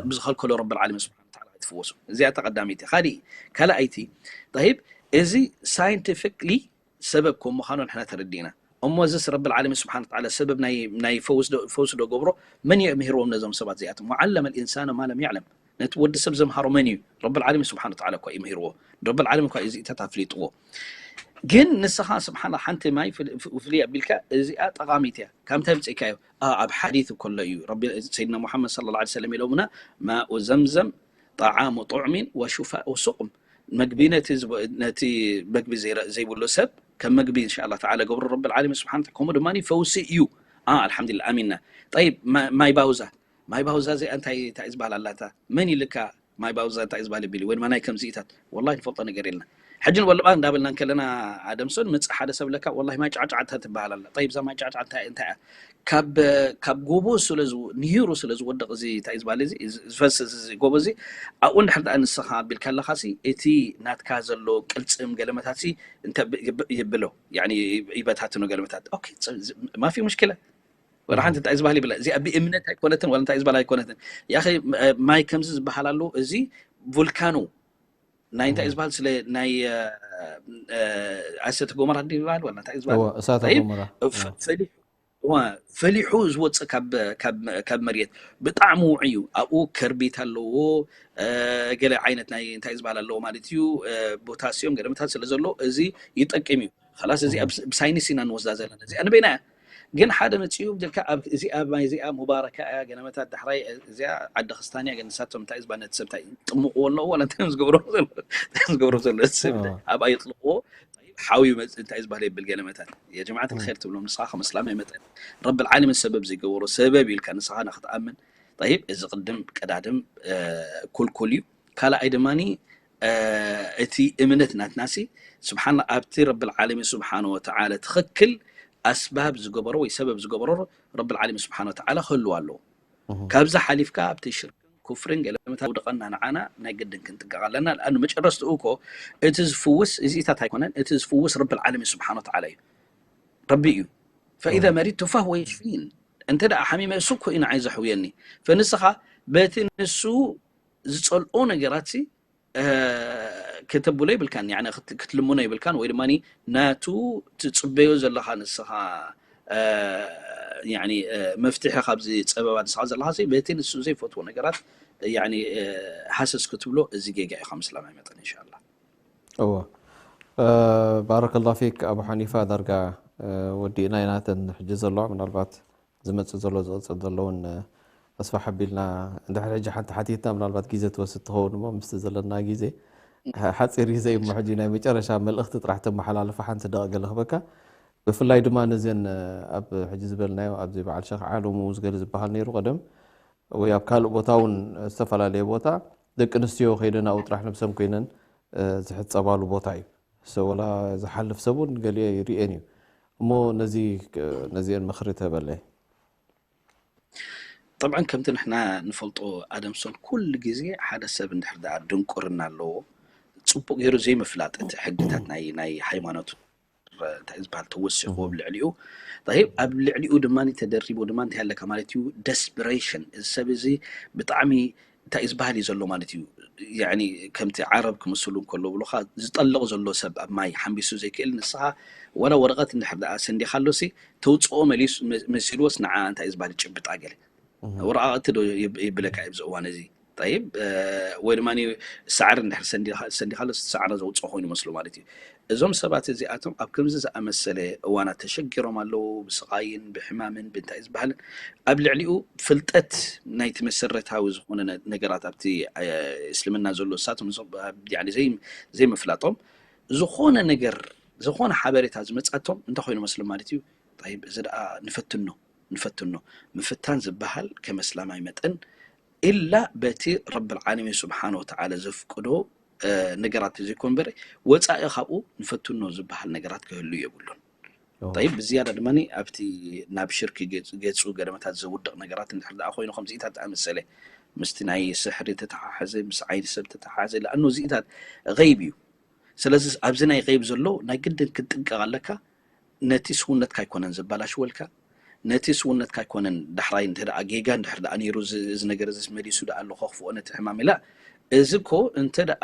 ብዝኸልከሎ ረብል ዓለም ስብሓን ወተዓላ ኣይትፍወሱ እዚኣ ተቐዳሚቲ ካልእ ካልኣይቲ ጠይብ እዚ ሳይንቲፊክሊ ሰበብ ከም ምዃኑ ንሕና ተረዲእና እሞ እዚስ ረብል ዓለሚን ስብሓን ተዓላ ሰበብ ናይ ናይ ፈውስ ዶ ፈውስ ዶ ገብሮ? መን እዩ ምህርዎም ነዞም ሰባት እዚኣቶም? ወዓለመ ልኢንሳነ ማ ለም ያዕለም። ነቲ ወዲ ሰብ ዘምሃሮ መን እዩ? ረብል ዓለሚን ስብሓን ተዓላ እኳ እዩ ምህርዎ። ረብል ዓለሚን እኳ እዩ እዚኢታት ኣፍሊጥዎ። ግን ንስኻ ስብሓን ሓንቲ ማይ ፍል- ፍ- ፍልይ ኣቢልካ እዚኣ ጠቓሚት እያ ካብ ምንታይ ምፅእካዮ? ኣብ ሓዲት ከሎ እዩ ረቢ ሰይድና ሙሓመድ ስለ ላ ሰለም ኢሎምና ማኡ ዘምዘም ጠዓሙ ጥዑሚን ወሽፋኡ ሱቕም። መግቢ ነቲ ዝብ- ነቲ መግቢ ዘይረ- ዘይብሉ ሰብ ከም መግቢ እንሻላ ተዓላ ገብሩ ረብል ዓለሚን ስብሓን። ከምኡ ድማ ፈውሲ እዩ። ኣልሓምዱሊላ ኣሚንና። ጠይብ፣ ማ- ማይ ባውዛ፣ ማይ ባውዛ እዚኣ እንታይ እንታይ ዝበሃል ኣላታ? መን ኢልካ ማይ ባውዛ እንታይ ዝበሃል ይብል ወይ ድማ ናይ ከምዚኢታት? ወላሂ ንፈልጦ ነገር የልና። ሕጂ ንወልባ እንዳበልና እንከለና ኣደምሶን ምጽእ ሓደ ሰብ ለካ ወላሂ ማይ ጫዕጫዕታ ትበሃል ኣላ። ጠይብ፣ እዛ ማይ ጫዕጫዕታ እንታይ እያ? ካብ ካብ ጎቦ ስለ ዝው- ንሂሩ ስለ ዝወድቕ እዚ እንታይ ዝበሃል እዚ እዚ ዝፈስስ እዚ ጎቦ እዚ ኣብኡ እንድሕር ደኣ ንስኻ ኣቢልካ ኣለኻሲ እቲ ናትካ ዘሎ ቅልጽም ገለመታትሲ እንተ ይብ- ይብሎ፣ ያኒ ይበታትኖ ገለመታት። ኦኬ፣ ፅ- ዝ- ማፊ ሙሽኪላ። ወላ ሓንቲ እንታይ ዝበሃል ይብላ እዚኣ ብእምነት ኣይኮነትን ወላ እንታይ ዝበሃል ኣይኮነትን። ያኸ ማይ ከምዚ ዝበሃል ኣሎ። እዚ ቮልካኖ ናይ እንታይ ዝበሃል ስለ ናይ ኣሰተ ጎመራ ድዩ ዝበሃል ወላ እንታይ ዝበሃል? እሳተ ጠይብ፣ ጎመራ ፈ- ፈሊሑ እዋ፣ ፈሊሑ ዝወፅእ ካብ ካብ ካብ መሬት ብጣዕሚ ውዑይ እዩ። ኣብኡ ከርቢት ኣለዎ፣ እ፣ ገለ ዓይነት ናይ እንታይ ዝበሃል ኣለዎ ማለት እዩ፣ እ፣ ቦታሲዮም ገለመታት ስለ ዘሎ እዚ ይጠቅም እዩ። ላስ እዚ ኣብ- ብሳይንስ ኢና ንወስዳ ዘለና እዚኣ ንበይና እያ። ግን ሓደ መፅኡ ብጀካ ኣብ እዚኣ ማይ እዚኣ ሙባረካ እያ ገለመታት ዳሕራይ እዚኣ ዓዲ ክስታን እያ። ግን ንሳቶም እንታይ ዝበሃል ነቲ ሰብ እንታይ ጥምቕዎ ኣለዎ ወላ እንታይ እዮም ዝገብሩ ዘለዉ? እንታይ እዮም ዝገብሩ ዘለዉ እቲ ሰብ እዋ። ኣብኣ ይጥልቕዎ። ጠይብ፣ ሓው ይመፅእ እንታይ ዝበሃል የብል ገለመታት የጀማዓት ልኸይር ትብሎም ንስኻ ከም እስላማይ መጠን ረብል ዓለሚን ሰበብ ዘይገበሮ ሰበብ ኢልካ ንስኻ ንክትኣምን። ጠይብ፣ እዚ ቅድም ቀዳድም እ፣ ኩልኩል እዩ። ካልኣይ ድማ እ፣ እቲ እምነት ናትናሲ ስብሓን ኣብቲ ረብል ዓለሚን ስብሓን ወተዓላ ትኽክል ኣስባብ ዝገበሮ ወይ ሰበብ ዝገበሮ ረብል ዓለሚን ስብሓን ወተዓላ ክህልው ኣለዎ። ካብዚ ሓሊፍካ ኣብቲ ሽርክን ኩፍርን ገለመታት ውድቐና ንዓና ናይ ግድን ክንጥንቀቕ ኣለና። ለኣኑ መጨረስትኡ እኮ እቲ ዝፍውስ እዚኢታት ኣይኮነን። እቲ ዝፍውስ ረብል ዓለሚን ስብሓን ወተዓላ እዩ። ረቢ እዩ። ፈኢዛ መሪድቱ ፈህወ የሽፊን። እንተ ደኣ ሓሚመ እሱ እኮ እዩ ንዓይ ዘሕውየኒ። ፈንስኻ በቲ ንሱ ዝጸልኦ ነገራት ሲ እ፣ ከተብሎ ይብልካን ያኒ ክት- ክትልምኖ ይብልካን ወይ ድማ ናቱ ትጽበዮ ዘለኻ ንስኻ እ፣ ያኒ እ፣ መፍትሒ ካብዚ ጸበባ ንስኻ ዘለኻ ሲ በቲ ንሱ ዘይፈትዎ ነገራት ያኒ እ፣ ሃሰስ ክትብሎ እዚ ጌጋ እዩ። ከም እስላማይ መጠን እንሻላ እዎ። እ፣ ባረከላ ፊክ ኣቡ ሓኒፋ። ዳርጋ እ፣ ወዲእና ኢና። እተን ሕጂ ዘለዋ ምናልባት ዝመፅእ ዘሎ ዝቕፅል ዘሎ እውን እ፣ ኣስፋሕ ኣቢልና እንድሕር ሕጂ ሓንቲ ሓቲትና ምናልባት ግዜ ትወስድ ትኸውን እሞ ምስቲ ዘለና ግዜ ሓ- ሓፂር ግዜ እዩ እሞ ሕጂ ናይ መጨረሻ መልእኽቲ ጥራሕ ተመሓላልፋ ሓንቲ ደቂ ገለ ክበካ። ብፍላይ ድማ ነዘን እ፣ ኣብ ሕጂ ዝበልናዮ ኣብዚ በዓል ሸኽ ዓለሙ ዝገለ ዝበሃል ነይሩ ቀደም ወይ ኣብ ካልእ ቦታ እውን ዝተፈላለየ ቦታ ደቂ ኣንስትዮ ከይደን ኣብኡ ጥራሕ ነብሰን ኮይነን እ፣ ዝሕጸባሉ ቦታ እዩ። ሰ ወላ ዝሓልፍ ሰብ እውን ገሊኦ ይርእየን እዩ። እሞ ነዚ ነዚአን ምኽሪ ተበለ። ጠብዓን ከምቲ ንሕና ንፈልጦ ኣደምሶን ኩሉ ግዜ ሓደ ሰብ እንድሕር ደኣ ድንቁርና ኣለዎ ጽቡቅ ገይሩ ዘይምፍላጥ እቲ ሕግታት ናይ ናይ ሃይማኖቱ እንታይ ዝበሃል ተወሲኹ ኣብ ልዕሊኡ ይብ ኣብ ልዕሊኡ ድማ ተደሪቡ ድማ እንታይ ኣለካ ማለት እዩ ደስፕሬሽን እዚ ሰብ እዚ ብጣዕሚ እንታይ ዝበሃል እዩ ዘሎ ማለት እዩ ያኒ ከምቲ ዓረብ ክምስሉ እንከሎ ብሉካ ዝጠልቕ ዘሎ ሰብ ኣብ ማይ ሓንቢሱ ዘይክእል ንስኻ ወላ ወረቐት እንድሕር ደኣ ሰንዲኻ ኣሎሲ ተውፅኦ መሊሱ መሲልዎስ ንዓ እንታይ ዝበሃል ጭብጣ ገለ ወረቓቕቲ ዶ ይብ- ይብለካ ኣብዚ እዋን እዚ ጠይብ እ፣ ወይ ድማ ሳዕሪ እንድሕር ሰንዲኻ- ሰንዲኻሉ ሳዕሪ ዘውፅኦ ኮይኑ መስሎ ማለት እዩ እዞም ሰባት እዚኣቶም ኣብ ከምዚ ዝኣመሰለ እዋናት ተሸጊሮም ኣለዉ ብስቓይን ብሕማምን ብእንታይ ዝበሃልን ኣብ ልዕሊኡ ፍልጠት ናይቲ መሰረታዊ ዝኾነ ነ- ነገራት ኣብቲ እ፣ እስልምና ዘሎ እሳቶም እዞም ኣብ- ያኒ ዘይ- ዘይምፍላጦም ዝኾነ ነገር ዝኾነ ሓበሬታ ዝመፃቶም እንታይ ኮይኑ መስሎም ማለት እዩ ጠይብ እዚ ደኣ ንፈትኖ ንፈትኖ ምፍታን ዝበሃል ከም እስላማይ መጠን ኢላ በቲ ረብል ዓለሚን ስብሓን ወተዓላ ዘፍቅዶ ነገራት ተዘይኮን በረ ወፃኢ ካብኡ ንፈትኖ ዝበሃል ነገራት ክህሉ የብሉን። ጠይብ ብዝያዳ ድማ ኣብቲ ናብ ሽርክ ገፁ ገደመታት ዘውድቕ ነገራት እንድሕር ደኣ ኮይኑ ከምዚኢታት ኣመሰለ ምስቲ ናይ ስሕሪ ተተሓሓዘ ምስ ዓይኒ ሰብ ተተሓሓዘ ለኣኑ እዚኢታት ገይብ እዩ። ስለዚ ኣብዚ ናይ ገይብ ዘሎ ናይ ግድን ክትጥንቀቕ ኣለካ። ነቲ ስውነትካ ኣይኮነን ዘባላሽወልካ ነቲ ስውነትካ ኣይኮነን ዳሕራይ እንተ ደኣ ጌጋ እንድሕር ደኣ ነይሩ እዚ ነገር እዚ መሊሱ ደኣ ኣሎ ከኽፍኦ ነቲ ሕማም ኢላ እዚ እኮ እንተ ደኣ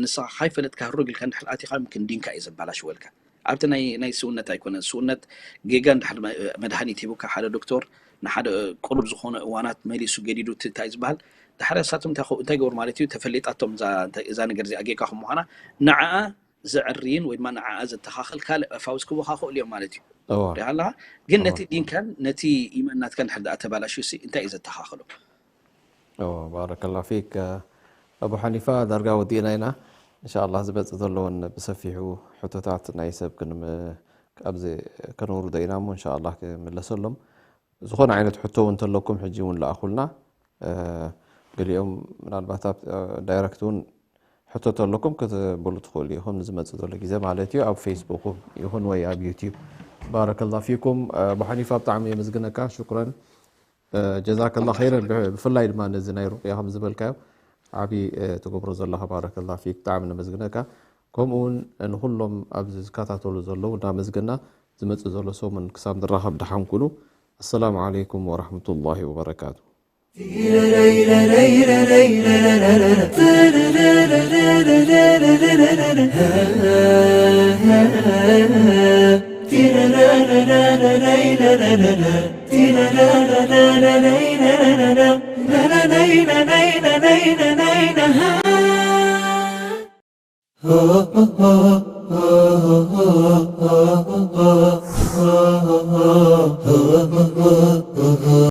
ንስኻ ካይፈለጥካ ህሩግ ኢልካ እንድሕር ኣቲኻ ምክን ዲንካ እዩ ዘባላሽወልካ ኣብቲ ናይ ናይ ስውነት ኣይኮነን። ስውነት ጌጋ እንድሕር መ- መድሃኒት ሂቡካ ሓደ ዶክተር ንሓደ ቅሩብ ዝኾነ እዋናት መሊሱ ገዲዱ እቲ እንታይ ዝበሃል ድሓር ሳቶም እንታይ ክው- እንታይ ይገብሩ ማለት እዩ? ተፈሊጣቶም እዛ እንታይ- እዛ ነገር እዚኣ ጌጋ ከም ምዃና ንዓኣ ዘዕርይን ወይ ድማ ንዓኣ ዘተኻኽል ካልእ ፈውስ ክወኻ ክእሉ እዮም ማለት እዩ። እዋ ሪኢኻ ኣለኻ? ግን ነቲ እዋ ዲንካን ነቲ ኢማን ናትካን ድሕር ደኣ ተባላሽዩ ሲ እንታይ እዩ ዘተኻኽሎ? እዎ ባረከላ ፊክ ኣቡ ሓኒፋ ዳርጋ ወዲእና ኢና። እንሻላ ዝመፅእ ዘለውን ብሰፊሑ ሕቶታት ናይ ሰብ ክንም ኣብዚ ከነውርዶ ኢና እሞ እንሻላ ክምለሰሎም። ዝኾነ ዓይነት ሕቶ እውን እንተለኩም ሕጂ እውን ለኣኹልና። ገሊኦም ምናልባት ኣብ ዳይረክት እውን ሕቶ ተለኩም ክትብሉ ትኽእሉ ኢኹም ንዝመፅእ ዘሎ ግዜ ማለት እዩ ኣብ ፌስቡክ ይኹን ወይ ኣብ ዩቲብ። ባረከላ ፊኩም ኣቡ ሓኒፋ ብጣዕሚ የመስግነካ ሽኩረን። ጀዛከላ ኸይረን። ብፍላይ ድማ ነዚ ናይ ሩቅያ ከም ዝበልካዮ ዓብዪ ትገብሮ ዘለኻ ባረከላ ፊክ ብጣዕሚ ነመስግነካ። ከምኡ እውን ንኩሎም ኣብዚ ዝከታተሉ ዘለዉ እናመስገና ዝመፅእ ዘሎ ሰሙን ክሳብ ንራኸብ ደሓን ኩኑ። ኣሰላሙ ዓለይኩም ወራሕመቱላሂ ወበረካቱ።